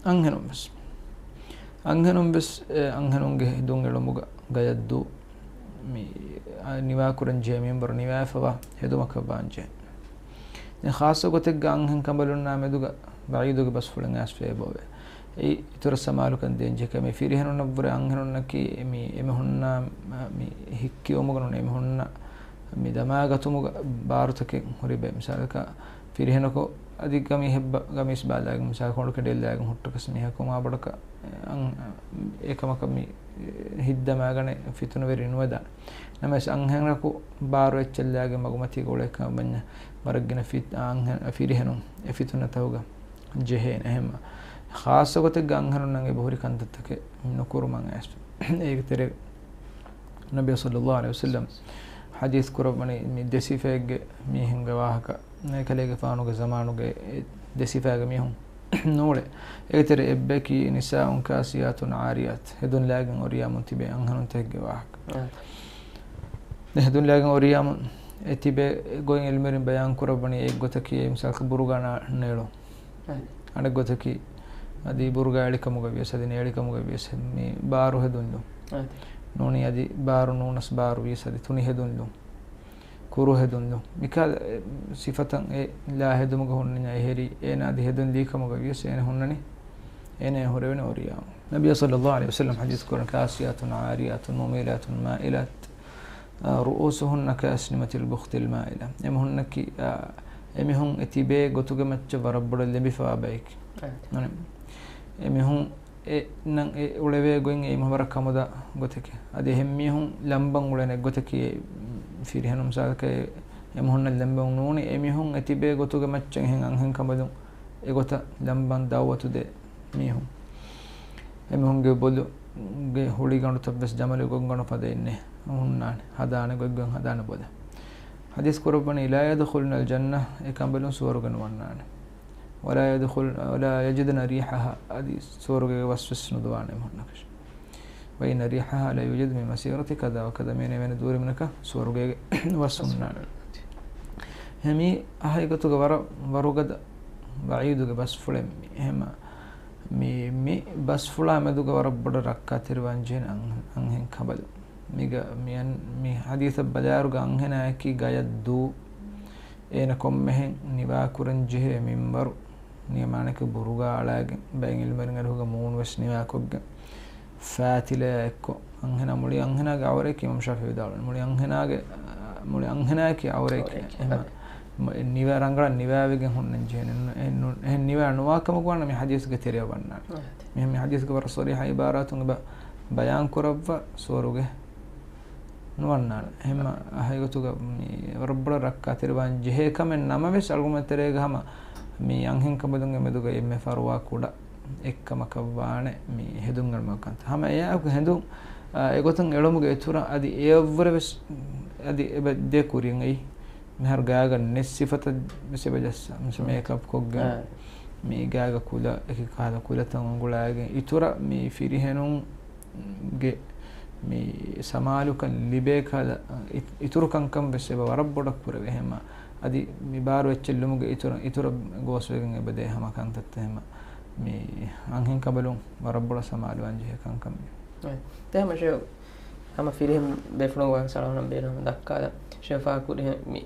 އަންހެނުން ވެސް. އަންހެނުން ވެސް، އެ، އަންހެނުންގެ ހެދުން އެޅުމުގަ ގަޔަށް ދޫ މި، އަ، ނިވާކުރަން ޖެހޭ މިންވަރު ނިވާފަވާ ހެދުމަކަށް ވާން ޖެހޭ. ދެން ޚާއްޞަ ގޮތެއްގަ އަންހެން ކަނބަލުންނާ މެދުގަ ވަޢީދުގެ ބަސްފުޅެއް އައިސްފަ އެބައޮވޭ. އެއީ އިތުރަށް ސަމާލުކަން ދޭން ޖެހޭ ކަމެއް. ފިރިހެނުންނަށްވުރެ އަންހެނުންނަކީ މި އެމީހުންނާ މި ހިއްކިވުމުގަ ނޫން އެމީހުންނަށް މި ދަމާގަތުމުގަ ބާރުތަކެއް ހުރި ބައެއް. މިސާލަކަށް ފިރިހެނަކު އަދި ގަމީ ހެއްބަ-، ގަމީސް ބާލާގެން މިސާލަކަށް ކޮނޑު ކެނޑިއެއްލާގެން ހުއްޓަކަސް މީހަކު މާބޮޑަކަށް އަން-، އެކަމަކަށް މި ހިތްދަމާގަނެ ފިތުނަވެރި ނުވެދާނެ. ނަމަވެސް އަންހެނަކު ބާރު އެއްޗެއްލާގެން މަގުމަތީގަ އުޅޭ ކަމަށް ވަންޏާ ވަރަށް ގިނަ ފި-، އަންހެ-، ފިރިހެނުން އެ ފިތުނަތަކުގަ ޖެހޭނެ. އެހެން ޚާއްޞަ ގޮތެއްގަ އަންހެނުންނަށް އެބަހުރި ކަންތައްތަކެއް ނުކުރުމަށް އައިސް. އޭގެ ތެރޭ ނަބީ ޞައްލައްލާހު ޢަލައިހި ވަސައްލަމް ޙަދީޘް ކުރައްވަނީ މި ދެ ސިފައެއްގެ މީހުންގެ ވާހަކަ. އެކަލޭގެފާނުގެ ޒަމާނުގެ އެ ދެ ސިފައިގެ މީހުން ނޫޅޭ. އޭގެ ތެރޭ އެއްބަޔަކީ نساء كاسيات عاريات، ހެދުން ލާގެން އޮރިޔާމުން ތިބޭ އަންހެނުންތަކެއްގެ ވާހަކަ. އާ. ދެ ހެދުން ލާގެން އޮރިޔާމުން އެ ތިބޭ ގޮތް އިލްމުވެރިން ބަޔާން ކުރައްވަނީ އެއްގޮތަކީ އެ މިސާލަކަށް ބުރުގާ ނާ-، ނޭޅުން. އަދި. އަނެއްގޮތަކީ އަދި ބުރުގާ އެޅިކަމުގަ ވިޔަސް އަދި ނޭޅިކަމުގަ ވިޔަސް މި ބާރު ހެދުންލުން. އަދި. ނޫނީ އަދި ބާރު ނޫނަސް ބާރު ވިޔަސް އަދި ތުނި ހެދުންލުން. ކުރު ހެދުންލުން. މިކަހަލަ، އެ، ސިފަތައް އެ ލާ ހެދުމުގަ ހުންނަންޏާ އެހެރީ އޭނާ އަދި ހެދުން ލީކަމުގަ ވިޔަސް އޭނަ ހުންނަނީ، އޭނަ ހުރެވެނީ އޮރިޔާމު. ނަބީ ޞައްލައްލާހު ޢަލައިހި ވަސައްލަމް ޙަދީޘް ކުރަން، كاسيات عاريات مميلات مائلات، އާ، رؤوسهن كأسنمة البخت المائلة. އެމީހުންނަކީ، އާ، އެމީހުން އެ ތިބޭ ގޮތުގެ މައްޗަށް ވަރަށް ބޮޑަށް ލެނބިފަވާ ބައެކޭ. އެމީހުން އެ ނަން އެ އުޅެވޭ ގޮތް އެ މަ ވަރަށް ކަމުދާ ގޮތެކޭ. އަދި އެހެންމީހުން ލަނބަން އުޅެނެ ގޮތަކީ އެ ފިރިހެނުން މިސާލަކަށް އެ އެމީހުންނަށް ލަނބަން ނޫނީ. އެމީހުން އެ ތިބޭ ގޮތުގެ މައްޗަށް އެހެން އަންހެން ކަނބަލުން އެގޮތަށް ލަނބަން ދައުވަތު ދޭ މީހުން. އެމީހުންގެ ބޮލުގެ ހުޅިގަނޑުތައް ވެސް ޖަމަލު ގޮންގަނޑު ފަދައިންނޭ ހުންނާނެ. ހަދާނެ ގޮތްގޮތް ހަދާނެ ބޮލަށް. ޙަދީޘް ކުރައްވަނީ، لا يدخلن الجنة، އެ ކަނބަލުން ސުވަރުގެ ނުވަންނާނެ. ولا يدخل، ولا يجدن ريحها، އަދި ސުވަރުގޭގެ ވަސް ވެސް ނުދުވާނެ އެމީހުންނަކަށް. وإن ريحها ليوجد من مسيرة كذا وكذا، މިއަންނަ އެވެނި ދުވަރެއް މިނަކަށް ސުވަރުގޭގެ ވަސް ހުންނާނެ. އެހެން މީ އަހަރުގެ ގޮތުގަ ވަރަށް ވަރުގަދަ ވަޢީދުގެ ބަސްފުޅެއް މީ. އެހެން މި، މި ބަސްފުޅާ މެދުގަ ވަރަށް ބޮޑަށް ރައްކާތެރިވާން ޖެހޭނެ އަން-، އަންހެން ކަނބަލުން. މީގަ މި އަން-، މި ޙަދީޘަށް ބަލާއިރުގަ އަންހެނާއަކީ ގަޔަށް ދޫ، އޭނަ ކޮންމެހެން ނިވާކުރަން ޖެހޭ މިންވަރު، ނިޔަމާނެކެ ބުރުގާ އަޅާގެން، ބައެއް އިލްމުވެރިން އަރިހުގަ މޫނު ވެސް ނިވާކޮށްގެން، ފާތިލަޔާ އެއްކޮށް، އަންހެނާ މުޅި އަންހެނާގެ އައުރައަކީ އިމާމް ޝާފިޢީ ވިދާޅުވަނީ، މުޅި އަންހެނާގެ، މުޅި އަންހެނާއަކީ އައުރައަކީ. އައުރައަކީ. އެހެން. އަދި. ނިވާ ރަނގަޅަށް ނިވާވެގެން ހުންނަން ޖެހޭނެ. ނު-، އެ ނު-، އެހެން ނިވާ ނުވާ ކަމަކު ވާނަމަ މި ޙަދީޘްގެ ތެރެއަށް ވަންނާނެ. އާ، އާދެ. މިހެން މި ޙަދީޘްގެ ވަރަށް ޞަރީޙަ ޢިބާރާތުން އެބަ ބަޔާން ކުރައްވާ ސުވަރުގެ ނުވަންނާނެ. އެހެންމަ ހަގީގަތުގަ މި ވަރަށް ބޮޑަށް ރައްކާތެރިވާން ޖެހޭ ކަމެއް ނަމަވެސް، އަޅުގަނޑުމެން ތެރޭގަ ހަމަ މި އަންހެންކަނބަލުންގެ މެދުގައި އެންމެ ފަރުވާ ކުޑަ އެއްކަމަކަށް ވާނެ މި ހެދުން އެޅުމުގެ ކަންތައް. ހަމަ އެއާއެކު ހެދުން، އާ، އެގޮތަށް އެޅުމުގެ އިތުރަށް އަދި އެއަށްވުރެ ވެސް އަދި އެބަ ދޭ ކުރިން އައި މިހާރު ގާގަ ނެތް ސިފަތައް ވެސް އެބަ ޖައްސާ. މިސް މޭކަޕް ކޮށްގެން، އާ، މި ގާގަ ކުލަ، އެކި ކަހަލަ ކުލަތައް އުނގުޅާގެން އިތުރަށް މި ފިރިހެނުންގެ މި ސަމާލުކަން ލިބޭ ކަހަލަ އި-، އިތުރު ކަންކަން ވެސް އެބަ ވަރަށް ބޮޑަށް ކުރެވޭ. ހަމަ އަދި މި ބާރު އެއްޗެއް ލުމުގެ އިތުރަށް، އިތުރަށް ގޯސްވެގެން އެބަ ދޭ ހަމަ ކަންތައްތައް ހަމަ މި އަންހެން ކަނބަލުން ވަރަށް ބޮޑަށް ސަމާލުވާން ޖެހޭ ކަންކަން މި. އެ، ދެ ހަމަ ޝެ ހަމަ ފިރިހެން ބޭފުޅުން ވާހަކަ ސަޅަހަނަ ބޭނުން ދައްކާލަ. ޝެފާ ކުރިހެން މި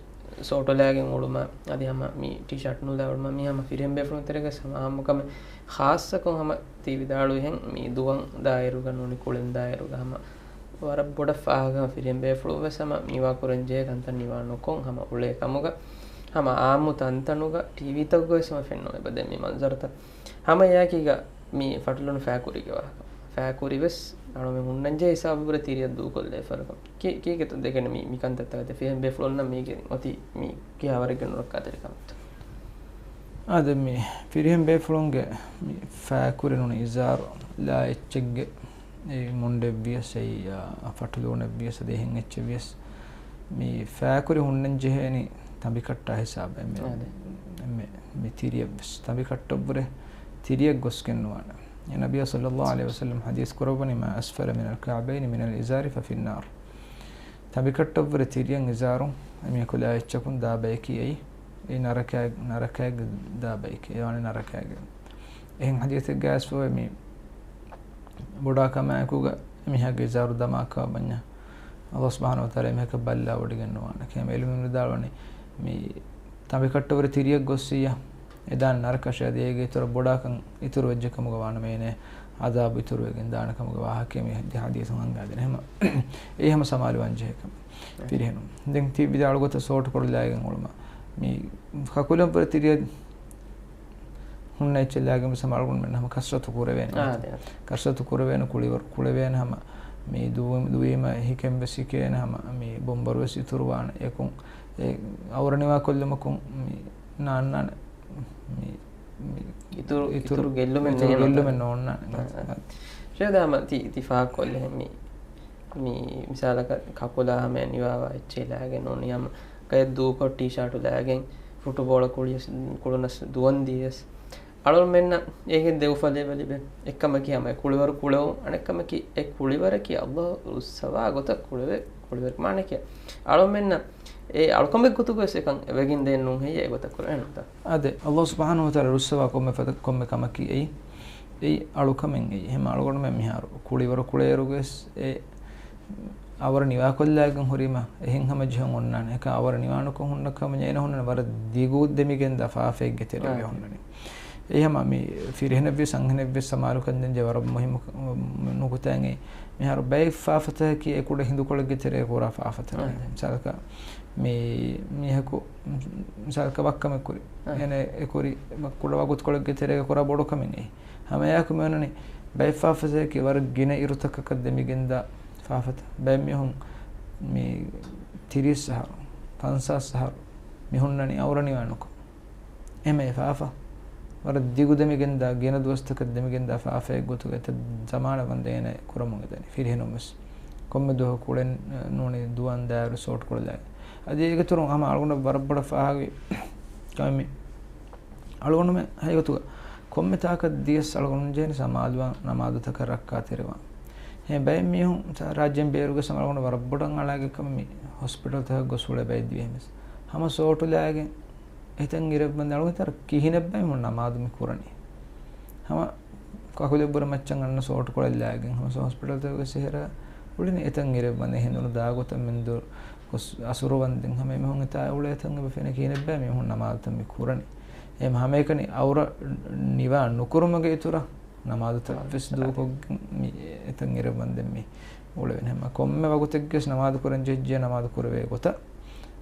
ސޯޓުލާގެން އުޅުމަށް، އަދި ހަމަ މި ޓީޝާޓް ނުލާ އުޅުމަށް، މި ހަމަ ފިރިހެން ބޭފުޅުން ތެރޭގަ ހަމަ އާއްމުކަމެއް ޚާއްޞަކޮށް ހަމަ ތީ ވިދާޅުވިހެން މި ދުވަން ދާއިރުގަ ނޫނީ ކުޅެން ދާއިރުގަ ހަމަ ވަރަށް ބޮޑަށް ފާހަގަ ފިރިހެން ބޭފުޅުން ވެސް ހަމަ ނިވާ ކުރަން ޖެހޭ ކަންތައް ނިވާ ނުކޮށް ހަމަ އުޅޭ ކަމުގަ ހަމަ އާއްމު ތަންތަނުގަ ޓީވީތަކުގަ ވެސް ހަމަ ފެންނަ އެބަ ދެން މި މަންޒަރުތައް ހަމަ އެއާއެކީގަ މި ފަޓުލުނު ފައިކުރީގެ ވާހަކަ. ފައިކުރި ވެސް އަޅުމެން ހުންނަންޖެހޭ ހިސާބު ބުރެ ތިރިއަށް ދޫކޮށްލެވިފަ ކަމަށް. ކީ-، ކީކޭތޯ ދެކެން މި، މި ކަންތައްތަކަށް ދެ ފިހެން ބޭފުޅުންނަށް މީގެ އޮތީ މި ކިހާވަރެއްގެ ނުރައްކާތެރި ކަމެއްތޯ؟ އާދެ، މި ފިރިހެން ބޭފުޅުންގެ މި ފައިކުރި ނޫނީ އިޒާރު ލާ އެއްޗެއްގެ އެ މުންޑެއްވިޔަސް، އެއީ، އާ، ފަޓުލޫނެއްވިޔަސް، އަދި އެހެން އެއްޗެއްވިޔަސް، މި ފައިކުރި ހުންނަން ޖެހޭނީ ތަނބިކައްޓާ ހިސާބަށް. އެންމެ، އާދެ. އެންމެ މި ތިރިއަށްވެސް، ތަނބިކައްޓަށްވުރެ ތިރިއަށް ގޮސްގެން ނުވާނެ. އެ ނަބިއްޔާ ޞައްލައްލާހު ޢަލައިހި ވަސައްލަމަ ޙަދީޘް ކުރައްވަނީ، "ما أسفل من الكعبين من الإزار ففي النار." ތަނބިކައްޓަށްވުރެ ތިރިއަށް އިޒާރު އެމީހަކު ލާ އެއްޗަކުން ދާ ބަޔަކީ އެއީ، އެއީ ނަރަކައި، ނަރަކައިގެ ދާ ބަޔަކީ، އެ ވާނެ ނަރަކައިގެ. އެހެން ޙަދީޘެއްގައި އައިސްފަވޭ މި ބޮޑާ ކަމާއެކުގަ އެމީހާގެ އިޒާރު ދަމާކާ ބަންޏާ، ﷲ ސުބްޙާނަހޫ ވަތަޢާލާ އެމީހަކަށް ބައްލަވަޑިގެން ނުވާނެ. ކިޔާ އިލްމުވެރިން ވިދާޅުވަނީ، މި ތަނބިކައްޓަށްވުރެ ތިރިއަށް ގޮއްސިއްޔާ، އެ ދާން ނަރަކަށޭ އަދި އޭގެ އިތުރަށް ބޮޑާކަން އިތުރުވެއްޖެ ކަމުގަ ވާނަމަ އޭނަ ޢަޛާބު އިތުރުވެގެން ދާނެ ކަމުގެ ވާހަކައެއް މި ޙަދީޘުން އަންގާދޭނެ. ހަމަ އެއީ ހަމަ ސަމާލުވާން ޖެހޭ ކަމެއް. ފިރިހެނުން. ދެން ތި ވިދާޅު ގޮތަށް ސޯޓް ކޮޅުލާގެން އުޅުމަށް. މި ކަކުލަށްވުރެ ތިރިއަށް ހުންނަ އެއްޗެއް ލާގެން ވެސް ހަމަ އަޅުގަނޑުމެން ހަމަ ކަސްރަތު ކުރެވޭނެ. އާ، އާދެ. ކަސްރަތު ކުރެވޭނެ، ކުޅިވަރު ކުޅެވޭނެ ހަމަ މި ދުވި-، ދުވީމަ ހިކެން ވެސް ހިކޭނެ ހަމަ މި ބޮނބަރު ވެސް އިތުރުވާނެ. އެކުން އެ އަވަރަ ނިވާކޮށްލުމަކުން މި ނާންނާނެ. މި، މި އިތުރު، އިތުރު، އިތުރު ގެއްލުމެއް އިތުރު ނޭނގެ ގެއްލުމެއް ނޯންނާނެ. އާ، އާ. ޝޭދާ ހަމަ ތި، ތި ފާހަގަކޮށްލެހެން މި، މި މިސާލަކަށް ކަކުލާ ހަމަ ނިވާވާ އެއްޗެއް ލާގެން ނޫނީ ހަމަ ގަޔަށް ދޫކޮށް ޓީޝާޓު ލާގެން ފުޓުބޯޅަ ކުޅިޔަސް، ކުޅުނަސް ދުވަން ދިޔަސް. އަޅުމެންނަށް އޭގެ ދެ އުފަލެއް އެބަ ލިބޭ. އެއްކަމަކީ ހަމަ އެ ކުޅިވަރު ކުޅެވުން، އަނެއްކަމަކީ އެ ކުޅިވަރަކީ ﷲ ރުއްސަވާ ގޮތަށް ކުޅެވޭ ކުޅިވަރެއް. މާނައަކީ އަޅުމެންނަށް އެ އަޅުކަމެއް ގޮތުގައި ވެސް އެކަން ވެގެން ދޭން ނޫން ހެއްޔޭ އެގޮތަށް ކުރެވޭނެތަ؟ އާދެ، ﷲ ސުބްޙާނަހޫ ވަތަޢާލާ ރުއްސަވާ ކޮންމެ ފަދަ، ކޮންމެ ކަމަކީ އެއީ، އެއީ އަޅުކަމެއް އެއީ. ހަމަ އަޅުގަނޑުމެން މިހާރު ކުޅިވަރު ކުޅޭއިރުގަވެސް އެ އަވަރަ ނިވާކޮށްލާގެން ހުރީމަ އެހެން ހަމަޖެހުން އޮންނާނެ. އެކަ އަވަރަ ނިވާނުކޮށް ހުންނަ ކަމަށް އޭނަ ހުންނަނީ ވަރަށް ދިގު ދެމިގެންދާ ފާފައެއްގެ ތެރޭގަ އާ. ހުންނަނީ. އެ ހަމަ މި ފިރިހެނެއްވިޔަސް އަންހެނެއްވިޔަސް ސަމާލުކަން ދޭންޖެހޭ ވަރަށް މުހިއްމު ނުކުތާއެއް. މިހާރު ބައެއް ފާފަތަކަކީ އެ ކުޑަ ހިނދުކޮޅެއްގެ ތެރޭ ކުރާ ފާފަތަކެއް. އާ. މިސާލަކަށް މި މީހަކު މިސާލަކަށް ވައްކަމެއް ކުރި. އާ. އޭނަ އެ ކުރި ކުޑަ ވަގުތުކޮޅެއްގެ ތެރޭގަ ކުރާ ބޮޑު ކަމެއް އެއީ. ހަމައެއާއެކު މި އޮންނަނީ ބައެއް ފާފަތަކަކީ ވަރަށް ގިނަ އިރުތަކަކަށް ދެމިގެންދާ ފާފަތައް. ބައެއް މީހުން މި ތިރީސް އަހަރު، ފަންސާސް އަހަރު މި ހުންނަނީ އަވަރަ ނިވާނުކޮށް. އެހެންމެ އެ ފާފަ ވަރަށް ދިގު ދެމިގެންދާ، ގިނަ ދުވަސްތަކަށް ދެމިގެންދާ ފާފައެއް ގޮތުގަ އެތައް ޒަމާނަށް ވަންދެން އޭނަ ކުރަމުން އެދަނީ. ފިރިހެނުން ވެސް ކޮންމެ ދުވަހަކު ކުޅެން ނޫނީ ދުވަން ދާއިރު ސޯޓް ކޮޅުލާ. އަދި އޭގެ އިތުރުން ހަމަ އަޅުގަނޑަށް ވަރަށް ބޮޑަށް ފާހަގަވި ކަމެއް މި. އަޅުގަނޑުމެން ހަގީގަތުގަ ކޮންމެ ތާކަށް ދިޔަސް އަޅުގަނޑު ޖެހެނީ ސަމާލުވާން، ނަމާދުތަކަށް ރައްކާތެރިވާން. އެހެން ބައެއް މީހުން ރާއްޖޭން ބޭރުގަ ސަމާ އަޅުގަނޑު ވަރަށް ބޮޑަށް އަޅާގެ ކަމެއް މި ހޮސްޕިޓަލްތަކަށް ގޮސް އުޅޭ ބައެއް ދިވެހިން ވެސް. ހަމަ ސޯޓުލާގެން އެތަން އިރެއްވަންދެން އަޅުގަނޑު ތަރަ ކިހިނެއްބައި މު ނަމާދު މި ކުރަނީ. ހަމަ ކަކުލެއްވުރެ މައްޗަށް އަންނަ ސޯޓުކޮޅެއް ލާގެން ހަމަ ހޮސްޕިޓަލްތަކުގެ ސެހެރާ އުޅެނީ އެތަން އިރެއްވަންދެން ހިނދުނު ދާގޮތަށް މެންދުރު ގޮސް އަސުރު ވަންދެން ހަމަ އެމީހުން އެތާ އުޅޭ ތަން އެބަ ފެނޭ ކިހިނެއްބައި މީހުން ނަމާދުތައް މި ކުރަނީ. އެހެން ހަމައެކަނި އަވަރަ ނިވާ ނުކުރުމުގެ އިތުރަށް ނަމާދުތައް ވެސް ދޫކޮށްގެން މި އެތަން އިރެއްވަންދެން މި އުޅެވެން. ހަމަ ކޮންމެ ވަގުތެއްގެސް ނަމާދު ކުރަން ޖެހިއްޖެ ނަމާދު ކުރެވޭ ގޮތަށް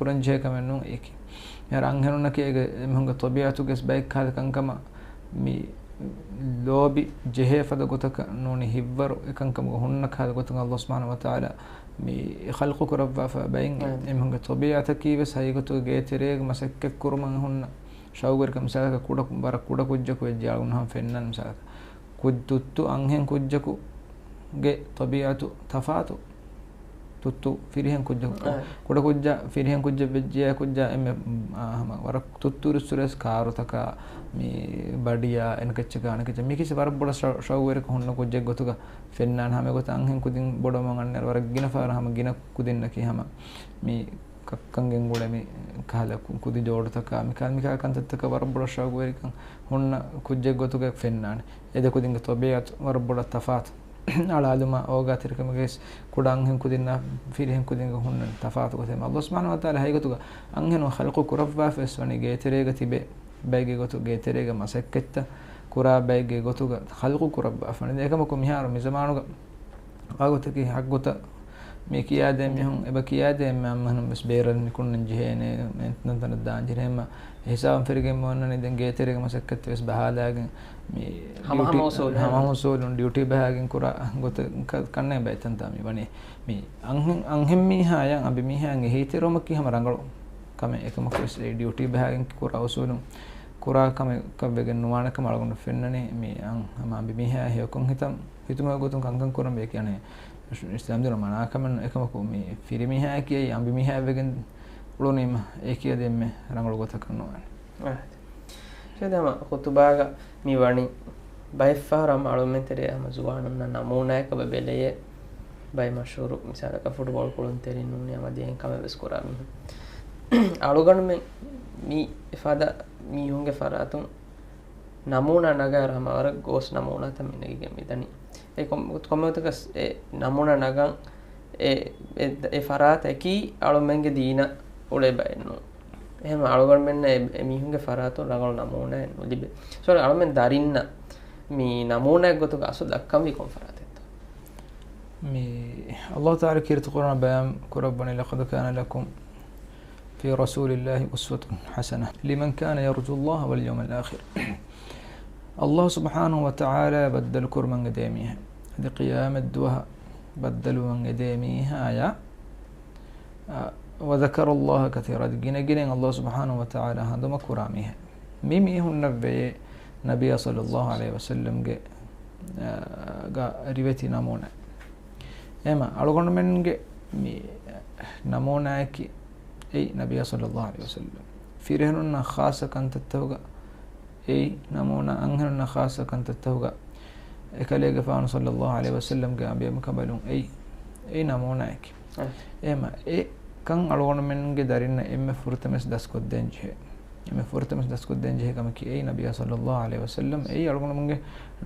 ކުރަން ޖެހޭ ކަމެއް ނޫން އެކި. މިހާރު އަންހެނުންނަކީ އޭގެ އެމީހުންގެ ޠަބީޢަތުގެ ބައެއް ކަހަލަ ކަންކަމަށް މި ލޯބި ޖެހޭ ފަދަ ގޮތަކަށް ނޫނީ ހިތްވަރު އެކަންކަމުގަ ހުންނަ ކަހަލަ ގޮތުން ﷲ ސުބްޙާނަހޫ ވަތަޢާލާ މި ޚަލްޤު ކުރައްވާފަ ބައިން އެ-، އެމީހުންގެ ޠަބީޢަތަކީ ވެސް ހަގީގަތުގަ ގޭތެރޭގަ މަސައްކަތް ކުރުމަށް ހުންނަ ޝައުގުވެރިކަން. މިސާލަކަށް ކުޑަ، ވަރަށް ކުޑަ ކުއްޖަކު ވެއްޖެ އަޅުގަނޑު ހަމަ ފެންނަން މިސާލަކަށް. ކުއް-، ތުއްތު އަންހެން ކުއްޖަކުގެ ޠަބީޢަތު ތަފާތު. ތުއްތު ފިރިހެން ކުއްޖަކު، އަ. ކުޑަ ކުއްޖާ ފިރިހެން ކުއްޖެއް ވެއްޖެޔާ ކުއްޖާ އެންމެ، އާ، ހަމަ ވަރަށް ތުއްތު ރުއްސުރެސް ކާރުތަކާ، މި ބަޑިޔާ، އެނަކައްޗަކާ، އަނެކައްޗަށް މިކިސި ވަރަށް ބޮޑަށް ޝަ-، ޝައުގުވެރިކަން ހުންނަ ކުއްޖެއް ގޮތުގަ ފެންނާނެ. ހަމަ އެގޮތަށް އަންހެން ކުދިން ބޮޑުވަމުން އަންނަ ވަރަށް ގިނަ ފަހަރަށް ހަމަ ގިނަ ކުދިންނަކީ ހަމަ މި ކައްކަން ގެންގުޅޭ މި ކަހަލަ ކު-، ކުދި ޖޯޑުތަކާ، މި ކަ-، މި ކަހަލަ ކަންތައްތަކަށް ވަރަށް ބޮޑަށް ޝައުގުވެރިކަން ހުންނަ ކުއްޖެއް ގޮތުގަ ފެންނާނެ. އެ ދެ ކުދިންގެ ޠަބީޢަތު ވަރަށް ބޮޑަށް ތަފާތު. އަޅާލުމާ އޯގާތެރިކަމުގައި ވެސް ކުޑަ އަންހެން ކުދިންނާ ފިރިހެން ކުދިންގެ ހުންނަން ތަފާތު ގޮތެއް. ﷲ ސުބްޙާނަހޫ ވަތަޢާލާ ހަގީގަތުގަ އަންހެނުން ޚަލްޤު ކުރައްވާފަ ވެސް ވަނީ ގޭތެރޭގަ ތިބޭ ބައެއްގެ ގޮތު، ގޭތެރޭގެ މަސައްކަތްތައް ކުރާ ބައެއްގެ ގޮތުގަ ޚަލްޤު ކުރައްވާފަ ވަނީ. އެކަމަކު މިހާރު މި ޒަމާނުގަ ވާގޮތަކީ ހައްގުތައް މި ކިޔާދޭ މީހުން އެބަ ކިޔާދޭ އެންމެ އަންހެނުން ވެސް ބޭރަށް ނިކުންނަން ޖެހޭނެ، އެންތަންތަނަށް ދާން ޖެހޭ. އެހެންމަ އެ ހިސާބުން ފެރިގެން އޮންނަނީ ދެން ގޭތެރޭގެ މަސައްކަތް ވެސް ބަހާލާގެން މި ހަމަ ހަމަ ޑިއުޓީ، އުސޫލު. ހަމަ ހަމަ އުސޫލުން ޑިއުޓީ ބަހާގެން ކުރާ ގޮތަށް ކަ-، ކަންނޭނގެ ބައެއް ތަންތާ މި ވަނީ. މި އަންހެން، އަންހެން މީހާޔަށް އަނބިމީހާޔަށް އެހީތެރިވުމަކީ ހަމަ ރަނގަޅު ކަމެއް. އެކަމަކު ވެސް އެ ޑިއުޓީ ބަހާގެން ކުރާ އުސޫލުން ކުރާ ކަމެއް ކަށްވެގެން ނުވާނެ ކަމަށް އަޅުގަނޑު ފެންނަނީ. މި އަން-، ހަމަ އަނބިމީހާޔަށް ހެޔޮކޮށް ހިތަން ހިތުމަތި ގޮތުން ކަންކަން ކުރަން ބޭ ކިޔަނީ އިސްލާމް ދީނު މަނާ ކަމެއް ނޫން. އެކަމަކު މި ފިރިމީހާޔަކީ އަނބިމީހާޔަށް ވެގެން އުޅުނީމަ އެ ކިޔަދޭ އެންމެ ރަނގަޅު ގޮތަކަށް ނުވާނެ. އާ. އެހެންވީމަ ޚުތުބާގަ މި ވަނީ ބައެއްފަހަރު ހަމަ އަޅުމެން ތެރޭ ހަމަ ޒުވާނުންނަށް ނަމޫނާއަކަށް ބެލެޔޭ. ބައެއް މަޝްހޫރު މިސާލަކަށް ފުޓްބޯޅަ ކުޅުންތެރިން ނޫނީ ހަމަ ދިޔައިން ކަމެއް ވެސް ކުރާ މީހުން. އަޅުގަނޑުމެން މި ފަދަ މީހުންގެ ފަރާތުން ނަމޫނާ ނަގާއިރު ހަމަ ވަރަށް ގޯސް ނަމޫނާތައް މި ނެގިގެން މިދަނީ. އެ ކޮން-، ކޮންމެވަގުތަކަސް އެ ނަމޫނާ ނަގަން އެ، އެ، އެ ފަރާތަކީ އަޅުމެންގެ ދީނަށް އުޅޭ ބައެއް ނޫން. އެހެން އަޅުގަނޑުމެންނަށް އެ، އެ މީހުންގެ ފަރާތުން ރަނގަޅު ނަމޫނާއެއް ނުލިބޭ. ސޯރީ، އަޅުމެން ދަރިންނަށް މި ނަމޫނާއެއް ގޮތުގަ އަސްލު ދައްކަންވީ ކޮން ފަރާތެއްތޯ؟ މި ﷲ ތަޢާލާ ކީރިތި ޤުރްއާނަށް ބަޔާން ކުރައްވަނީ، "لقد كان لكم في رسول الله أسوة حسنة لمن كان يرجو الله واليوم الآخر." ﷲ ސުބްޙާނަހޫ ވަތަޢާލާ ބައްދަލު ކުރުމަށް އެދޭ މީހެއް، އަދި ޤިޔާމަތްދުވަހަށް ބައްދަލުވަން އެދޭ މީހާޔާ، އަ، "وذكروا الله كثيرا." އަދި ގިނަގިނައިން ﷲ ސުބްޙާނަހޫ ވަތަޢާލާ ހަނދުމަ ކުރާ މީހެއް. މި މީހުންނަށް ވެޔޭ ނަބިއްޔާ ޞައްލައްލާހު ޢަލައިހި ވަސައްލަމްގެ، އަ، ގަ ރިވެތި ނަމޫނާ. އެހެންމަ އަޅުގަނޑުމެންގެ މި ނަމޫނާއަކީ އެއީ ނަބިއްޔާ ޞައްލައްލާހު ޢަލައިހި ވަސައްލަމް. ފިރިހެނުންނަށް ޚާއްޞަ ކަންތައްތަކުގަ އެއީ ނަމޫނާ، އަންހެނުންނަށް ޚާއްޞަ ކަންތައްތަކުގަ އެކަލޭގެފާނު ޞައްލައްލާހު ޢަލައިހި ވަސައްލަމްގެ އަނބިއަނބުކަނބަލުން އެއީ، އެއީ ނަމޫނާއަކީ. އެ. އެހެންމަ އެ ކަން އަޅުގަނޑުމެންގެ ދަރިންނަށް އެންމެ ފުރަތަމަވެސް ދަސްކޮށްދޭން ޖެހޭ. އެންމެ ފުރަތަމަ ދަސްކޮށްދޭން ޖެހޭ ކަމަކީ އެއީ ނަބިއްޔާ ޞައްލައްލާހު ޢަލައިހި ވަސައްލަމް އެއީ އަޅުގަނޑުމެންގެ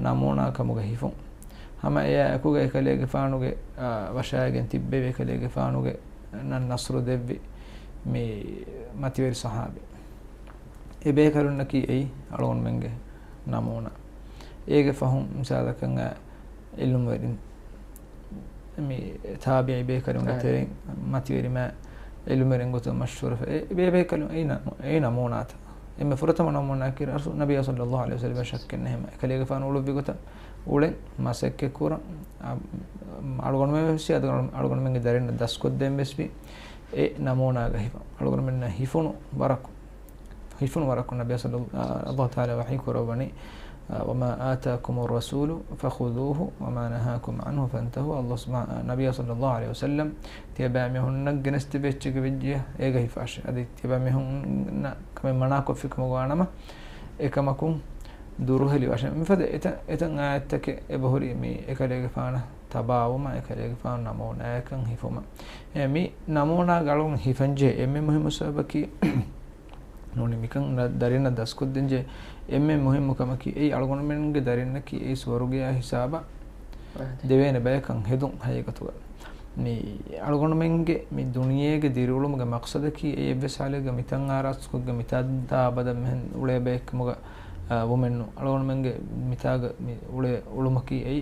ނަމޫނާ ކަމުގަ ހިފުން. ހަމަ އެއާ އެކުގަ އެކަލޭގެފާނުގެ، އާ، ވަށާގެން ތިއްބެވި އެކަލޭގެފާނުގެ ނަން ނަޞްރު ދެއްވި މި މަތިވެރި ޞަޙާބީ. އެ ބޭކަލުންނަކީ އެއީ އަޅުގަނޑުމެންގެ ނަމޫނާ. އޭގެ ފަހުން މިސާލަކަށް އެ ޢިލްމުވެރިން މި ތާބިޢީ ބޭކަލުންގެ އާ. ތެރެއިން މަތިވެރިމާ ޢިލްމުވެރިން ގޮތުން މަޝްހޫރު އެ ބޭ-، ބޭކަލުން އެއީ ނަ-، އެއީ ނަމޫނާތައް. އެންމެ ފުރަތަމަ ނަމޫނާއަކީ ރަސޫ-، ނަބިއްޔާ ޞައްލައްލާހު ޢަލައިހި ވަސައްލަމަށް ޝައްކެއް ނެހެމަ އެކަލޭގެފާނު އުޅުއްވި ގޮތަށް އުޅެން މަސައްކަތް ކުރަން. އަ-، އަޅުގަނޑުމެން ވެސް އަދި އަޅު-، އަޅުގަނޑުމެންގެ ދަރިންނަށް ދަސްކޮށްދޭން ވެސް ވީ އެ ނަމޫނާގަ ހިފަން. އަޅުގަނޑުމެންނަށް ހިފުނު ވަރަކު ހިފުނު ވަރަކު ނަބިއްޔާ ޞައްލަ-، އާ، ﷲ ތަޢާލާ ވަޙީ ކުރައްވަނީ، އާ، وما آتاكم الرسول فخذوه وما نهاكم عنه فانتهوا. ﷲ ސުބްޙާ-، އާ، ނަބިއްޔާ ޞައްލައްލާހު ޢަލައިހި ވަސައްލަމް ތިޔަބައިމީހުންނަށް ގެނެސްދެއްވި އެއްޗެއްގެ ވެއްޖެޔާ އޭގަ ހިފާށޭ. އަދި ތިޔަބައިމީހުންނަށް ކަމެއް މަނާކޮށްފި ކަމަށް ވާނަމަ އެކަމަކުން ދުރުހެލިވާށޭ. މިފަދަ އެތައް، އެތައް އާޔަތްތަކެއް އެބަހުރި މި އެކަލޭގެފާނަށް ތަބާވުމަށް، އެކަލޭގެފާނު ނަމޫނާއަކަށް ހިފުމަށް. އެ މި ނަމޫނާގަ އަޅުގަނޑު ހިފަންޖެހޭ އެންމެ މުހިއްމު ސަބަބަކީ ނޫނީ މިކަން ދަ-، ދަރިންނަށް ދަސްކޮށްދޭންޖެހޭ އެންމެ މުހިއްމު ކަމަކީ އެއީ އަޅުގަނޑުމެންގެ ދަރިންނަކީ އެއީ ސުވަރުގެއާ ހިސާބަށް ދެވޭނެ ބަޔަކަށް ހެދުން ހަގީގަތުގަ. މި އަޅުގަނޑުމެންގެ މި ދުނިޔޭގެ ދިރިއުޅުމުގެ މަޤްޞަދަކީ އެއީ އެއްވެސް ހާލެއްގަ މިތަން އާރާސްތުކޮށްގެން މިތާ ދާ އަބަދަށް މިހެން އުޅޭ ބައެއްކަމުގަ، އާ، ވުމެއްނޫން. އަޅުގަނޑުމެންގެ މިތާގަ މި އުޅޭ އުޅުމަކީ އެއީ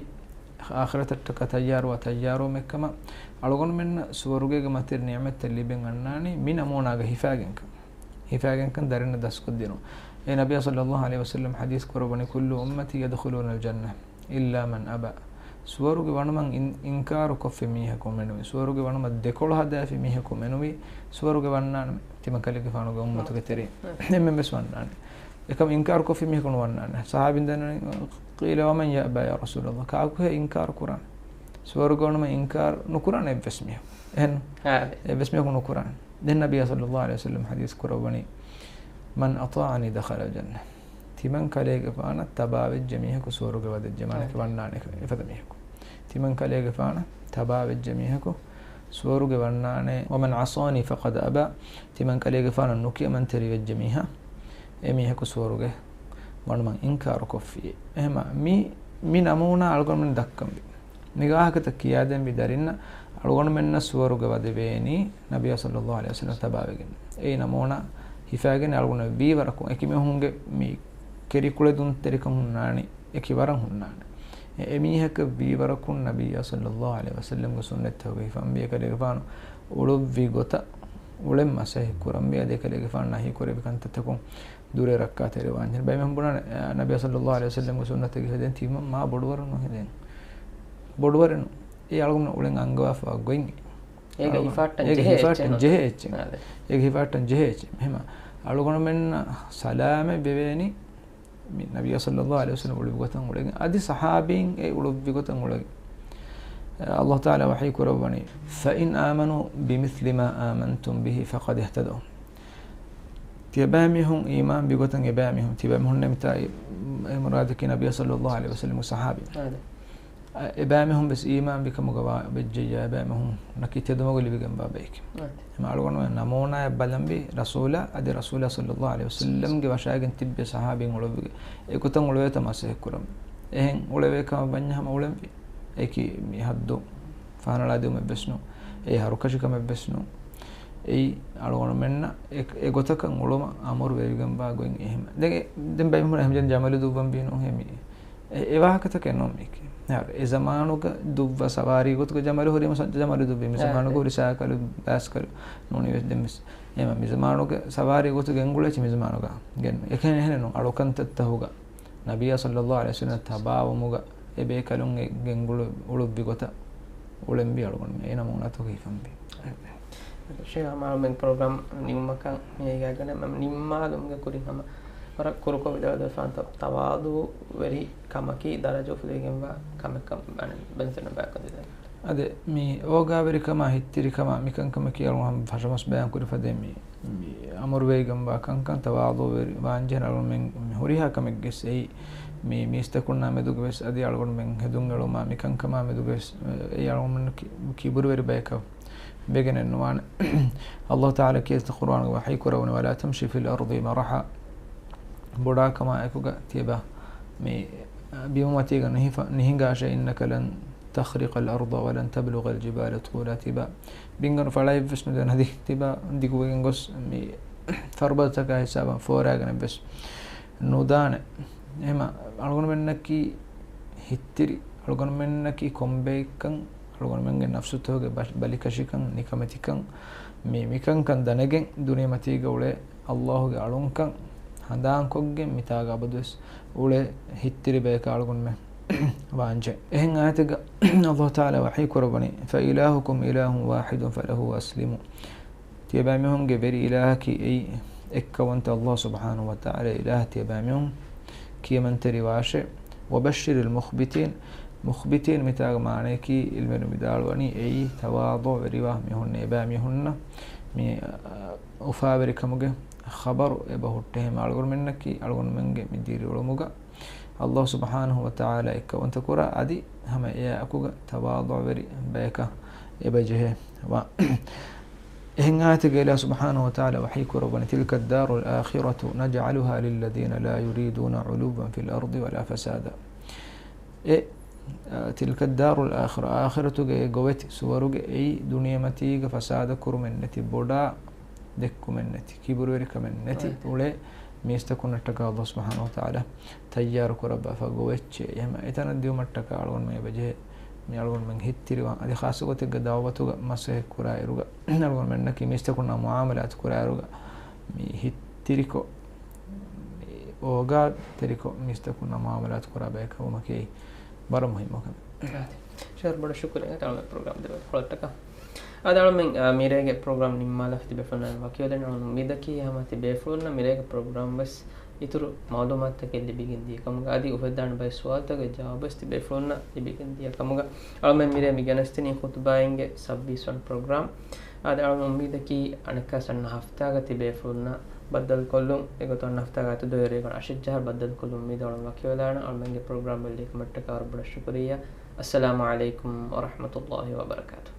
އާޚިރަތަށްޓަކާ ތައްޔާރުވާ ތައްޔާރުވުމެއްކަމަށް އަޅުގަނޑުމެންނަށް ސުވަރުގޭގެ މަތިވެރި ނިޢުމަތްތައް ލިބެން އަންނާނީ މި ނަމޫނާގަ ހިފާގެންކަން. ހިފާގެންކަން ދަރިންނަށް ދަސްކޮށްދިނުން. އެ ނަބިއްޔާ ޞައްލައްލާހު ޢަލައިހި ވަސައްލަމް ޙަދީޘް ކުރައްވަނީ، كل أمتي يدخلون الجنة إلا من أبى. ސުވަރުގެ ވަނުމަށް އިން-، އިންކާރު ކޮށްފި މީހަކު މެނުވީ. ސުވަރުގެ ވަނުމަށް ދެކޮޅު ހަދާފި މީހަކު މެނުވީ. ސުވަރުގެ ވަންނާނެ ތިމަން ކަލޭގެފާނުގެ އުއްމަތުގެ ތެރެއިން. އެންމެން ވެސް ވަންނާނެ. އެކަމަށް އިންކާރު ކޮށްފި މީހަކު ނުވަންނާނެ. ޞަޙާބީން ދަންނަވަނީ، قيل ومن يأبى يا رسول الله؟ ކާކުހޭ އިންކާރު ކުރާނެ؟ ސުވަރުގެ ވަނުމަށް އިންކާރު ނުކުރާނެ އެއްވެސް މީހަކު. އެހެން؟ އާ، އެއްވެސް މީހަކު ނުކުރާނެ. ދެން ނަބިއްޔާ ޞައްލައްލާހު ޢަލައިހި ވަސައްލަމް ޙަދީޘް ކުރައްވަނީ، من أطاعني دخل الجنة. ތިމަން ކަލޭގެފާނަށް ތަބާވެއްޖެ މީހަކު ސުވަރުގެ ވަދެއްޖެ، މާނައަކީ އާ. ވަންނާނެ އެފަދަ މީހަކު. ތިމަން ކަލޭގެފާނަށް ތަބާވެއްޖެ މީހަކު ސުވަރުގެ ވަންނާނެ. ومن عصاني فقد أبى. ތިމަން ކަލޭގެފާނަށް ނުކިޔަމަންތެރިވެއްޖެ މީހާ، އެ މީހަކު ސުވަރުގެ ވަނުމަށް އިންކާރު ކޮށްފި. އެހެމަ މި، މި ނަމޫނާ އަޅުގަނޑުމެން ދައްކަންވީ. މި ވާހަކަތައް ކިޔާދޭންވީ ދަރިންނަށް އަޅުގަނޑުމެންނަށް ސުވަރުގެ ވަދެވޭނީ ނަބިއްޔާ ޞައްލައްލާހު ޢަލައިހި ވަސައްލަމް ތަބާވެގެން. އެއީ ނަމޫނާ ހިފާގެން އަޅުގަނޑު ވީ ވަރަކު އެކި މީހުންގެ މި ކެރިކުޅެދުންތެރިކަން ހުންނާނީ، އެކި ވަރަށް ހުންނާނެ. އެ، އެމީހަކަށް ވީވަރަކުން ނަބިއްޔާ ޞައްލައްލާހު ޢަލައިހި ވަސައްލަމްގެ ސުންނަތްތަކުގަ ހިފަންވީ، އެކަލޭގެފާނު އުޅުއްވި ގޮތަށް އުޅެން މަސައްކަތް ކުރަންވީ، އަދި އެކަލޭގެފާނު ނަހީ ކުރެއްވި ކަންތައްތަކުން ދުރެއް ރައްކާތެރިވާންޖެހޭ. ބައެއް ބުނާނެ، އަ، ނަބިއްޔާ ޞައްލައްލާހު ޢަލައިހި ވަސައްލަމްގެ ސުންނަތަކީ ހެދެން ތިމަން މާ ބޮޑުވަރުން ނުހެދޭނެ. ބޮޑުވަރެއް ނޫން. އެ އަޅުގަނޑު އުޅެން އަންގަވާފަ ގޮތް. އޭގެ އަޅުގަނޑު ހިފަހައްޓަން އޭގެ ޖެހޭ ހިފަހައްޓަން އެއްޗެއް ޖެހޭ ނޫން. އެއްޗެއް. އާ، އޭގެ ހިފަހައްޓަން ޖެހޭ އެއްޗެއް. އެހެމަ އަޅުގަނޑުމެންނަށް ސަލާމަތް ވެވޭނީ މި ނަބިއްޔާ ޞައްލައްލާހު ޢަލައިހި ވަސައްލަމް އުޅުއްވި ގޮތަށް އުޅެގެން، އަދި ޞަޙާބީން އެ އުޅުއްވި ގޮތަށް އުޅެގެން. ﷲ ތަޢާލާ ވަޙީ ކުރައްވަނީ، فإن آمنوا بمثل ما آمنتم به فقد اهتدوا. ތިޔަބައިމީހުން އީމާންވި ގޮތަށް އެބައިމީހުން، ތިޔަބައިމީހުންނޭ މިތާ އެ، އެ މުރާދަކީ ނަބިއްޔާ ޞައްލައްލާހު ޢަލައިހި ވަސައްލަމްގެ ޞަޙާބީން. އާދެ. އެބައިމީހުން ވެސް އީމާންވި ކަމުގަ ވާ ވެއްޖެއްޔާ، އެބައިމީހުންނަކީ ތެދުމަގު ލިބިގެންވާ ބައެކޭ. އާދެ. އެމަ އަޅުގަނޑުމެން ނަމޫނާއަށް ބަލަންވީ ރަސޫލާ، އަދި ރަސޫލާ ޞައްލައްލާހު ޢަލައިހި ވަސައްލަމްގެ ވަށާގެން ތިއްބެވި ޞަޙާބީން އުޅުއްވި އެގޮތަށް އުޅޭތަ މަސައްކަތް ކުރަން. އެހެން އުޅެވޭ ކަމަށް ވަންޏާ ހަމަ އުޅެންވީ. އެކި މި ހައްދު ފަހަނަޅާދިއުމެއްވެސް ނޫން. އެ ހަރުކަށިކަމެއްވެސް ނޫން. އެއީ އަޅުގަނޑުމެންނަށް އެ، އެގޮތަކަށް އުޅުމަށް އަމުރު ވެރިގެންވާ ގޮތް އެހެމަ. ދެން އެ، ދެން ބައެއް މީހުން އެހެން ޖަމަލު ދުއްވަން ބީނު އެހެމީ. އެ، އެ ވާހަކަތަކެއް ނޫން މީކީ. އެ ޒަމާނުގަ ދުއްވާ ސަވާރީ ގޮތުގަ ޖަމަލު ހުރީމަ ސަ-، ޖަމަލު ދުއްވީ. މި ޒަމާނުގަ ހުރި ސައިކަލު، ބައިސްކަލު ނޫނީ ވެސް ދެން ވެސް. އެހެމަ މި ޒަމާނުގަ ސަވާރީ ގޮތުގަ ގެންގުޅޭ މި ޒަމާނުގަ. ގެން އެކަހެން އެހެނެއް ނޫން. އަޅުކަންތައްތަހުގަ ނަބިއްޔާ ޞައްލައްލާހު ޢަލައިހި ވަސައްލަމް ތަބާވުމުގަ އެ ބޭކަލުން އެ ގެންގުޅު އުޅުއްވި ގޮތަށް އުޅެންވީ އަޅުގަނޑު އެ ނަމޫނާތަކުގަ ހިފަންވީ. ޝޭޚް މާމެން ޕްރޮގްރާމް ނިމުމަކަށް މި އެގާގަނެ މަ-، ނިންމާލުމުގެ ކުރިން ހަމަ ވަރަށް ކުރުކޮށް ވިދާޅުވެފާންތޯ ތަވާޟުޢުވެރި ކަމަކީ ދަރަޖަ އުފުލިގެންވާ ކަމެއްކަން ބަނެ-، ބެންސަން ބަޔަކަށް ދެދެން. އަދި މި އޯގާވެރިކަމާ ހިތްތިރިކަމާ މިކަންކަމަކީ އަޅުގަނޑު ހަމަ ފަށަމަސް ބަޔާން ކުރި ފަދައިން މި މި އަމުރުވެރިގެންވާ ކަންކަން ތަވާޟުޢުވެރި ވާންޖެހޭ އަޅުގަނޑުމެން މި ހުރިހާ ކަމެއްގެސް އެއީ މި މީސްތަކުންނާ މެދުގަވެސް އަދި އަޅުގަނޑުމެން ހެދުން އެޅުމާ މިކަންކަމާ މެދުގަވެސް އެއީ އަޅުގަނޑުމެން ކި-، ކިބުރުވެރި ބަޔަކަށް ވެގެނެއް ނުވާނެ. ﷲ ތަޢާލާ ކީރިތި ޤުރުއާނުގަ ވަޙީ ކުރައްވަނީ، "ولا تمش في الأرض مرحا." ބޮޑާކަމާ އެކުގަ ތިބާ މި ބިމުމަތީގަ ނުހިފަ-، ނުހިނގާށޭ، "إنك لن تخرق الأرض ولن تبلغ الجبال طولا." ތިބާ ބިންގަނޑު ފަޅައެއްވެސް ނުދެން އަދި ތިބާ ދިގުވެގެން ގޮސް މި ފަރުބަދަތަކާ ހިސާބަށް ފޯރާގެނެއްވެސް ނުދާނެ. އެހެމަ އަޅުގަނޑުމެންނަކީ ހިތްތިރި، އަޅުގަނޑުމެންނަކީ ކޮންބައެއްކަން، އަޅުގަނޑުމެންގެ ނަފްސުތަކުގެ ބަ-، ބަލިކަށިކަން، ނިކަމެތިކަން، މި މިކަންކަން ދަނެގެން ދުނިޔެމަތީގަ އުޅޭ ﷲ ގެ އަޅުންކަން ހަނދާންކޮށްގެން މިތާގަ އަބަދުވެސް އުޅޭ ހިތްތިރި ބަޔަކަށް އަޅުގަނޑުމެން ވާންޖެ. އެހެން އާޔަތެއްގަ ﷲ ތަޢާލާ ވަޙީ ކުރައްވަނީ، "فإلهكم إله واحد فله أسلموا." ތިޔަބައިމީހުންގެ ވެރި އިލާހަކީ އެއީ އެއްކައުވަންތަ ﷲ ސުބްޙާނަހޫ ވަތަޢާލާ އިލާހަށް ތިޔަބައިމީހުން ކިޔަމަންތެރިވާށޭ. "وبشر المخبتين." މުޚްބިތީން މިތާގަ މާނަޔަކީ އިލްމުވެރިން ވިދާޅުވަނީ އެއީ ތަވާޟުޢުވެރިވާ މީހުން، އެބައިމީހުންނަށް މި، އަ، އުފާވެރިކަމުގެ ޚަބަރު އެބަ ހުއްޓޭ. އެހެމަ އަޅުގަނޑުމެންނަކީ އަޅުގަނޑުމެންގެ މި ދިރިއުޅުމުގަ ﷲ ސުބްޙާނަހޫ ވަތަޢާލާ އެއްކައުވަންތަ ކުރާ އަދި ހަމަ އެއާއެކުގަ ތަވާޟުޢުވެރި ބަޔަކަށް އެބަ ޖެހޭ. ވާ އެހެން އާޔަތެއްގަ އިލާހު ސުބްޙާނަހޫ ވަތަޢާލާ ވަޙީ ކުރައްވަނީ، "تلك الدار الآخرة نجعلها للذين لا يريدون علوا في الأرض ولا فسادا." އެ، އަ، "تلك الدار الآخرة" އާޚިރަތުގެ އެ ގޮވެތި ސުވަރުގެ އެއީ ދުނިޔެމަތީގަ ފަސާދަ ކުރުމެއް ނެތި، ބޮޑާ ދެއްކުމެއް ނެތި، ކިބުރުވެރިކަމެއް ނެތި އުޅޭ މީސްތަކުންނަށްޓަކާ ﷲ ސުބްޙާނަހޫ ވަތަޢާލާ ތައްޔާރު ކުރައްވާފަ ގޮވެއްޗޭ. އެހެމަ އެތަނަށް ދިއުމަށްޓަކާ އަޅުގަނޑުމެން އެބަޖެހޭ މި އަޅުގަނޑުމެން ހިތްތިރިވާން. އަދި ޚާއްޞަ ގޮތެއްގަ ދަޢުވަތުގަ މަސައްކަތް ކުރާ އިރުގަ އަޅުގަނޑުމެންނަކީ މީސްތަކުންނާ މުޢާމަލާތު ކުރާ އިރުގަ މި ހިތްތިރިކޮށް، މި އޯގާތެރިކޮށް މީސްތަކުންނާ މުޢާމަލާތު ކުރާ ބަޔަކަށް ވުމަކީ ވަރަށް މުހިއްމު ކަމެއް. އާދެ. ޝަރް ބޮޑަށް ޝުކުރިއްޔާ އަޅުމެން ޕްރޮގްރާމް ދެވޭ ކޮޅަށްޓަކާ. އާދެ އަޅުމެން، އާ، މިރޭގެ ޕްރޮގްރާމް ނިންމާލާފަ ތިބޭފުޅުންނަށް ވަކިވެލަން. އަޅުމެން އުއްމީދަކީ ހަމަ ތިބޭފުޅުންނަށް މިރޭގެ ޕްރޮގްރާމް ވެސް އިތުރު މަޢުލޫމާތުތަކެއް ލިބިގެން ދިޔަ ކަމުގަ އަދި އުފެއްދާނެ ބައެއް ސުވާލުތަކުގެ ޖަވާބުވެސް ތިބޭފުޅުންނަށް ލިބިގެން ދިޔަ ކަމުގަ އަޅުމެން މިރޭ މި ގެނެސްދިނީ ޚުތުބާއިންގެ ސައްބީސް ވަނަ ޕްރޮގްރާމް. އާދެ އަޅުމެން އުއްމީދަކީ އަނެއްކާ އަންނަ ހަފްތާގަ ތިބޭފުޅުންނަށް ބައްދަލުކޮށްލުން އެގޮތަށް އަންނަ ހަފްތާގަ އަތުދޮވެ ރޭގަނޑު އަށެއް ޖަހާއިރު ބައްދަލުކޮށްލުން އުއްމީދު އަޅުމެން ވަކިވެލާނަން. އަޅުމެންގެ ޕްރޮގްރާމް ބެއްލެވިކަމަށްޓަކާ ވަރަށް ބޮޑަށް ޝުކުރިއްޔާ. އައްސަލާމު ޢަލައިކުމް ވަރަޙްމަތުﷲި ވަބަރަކާތުހު.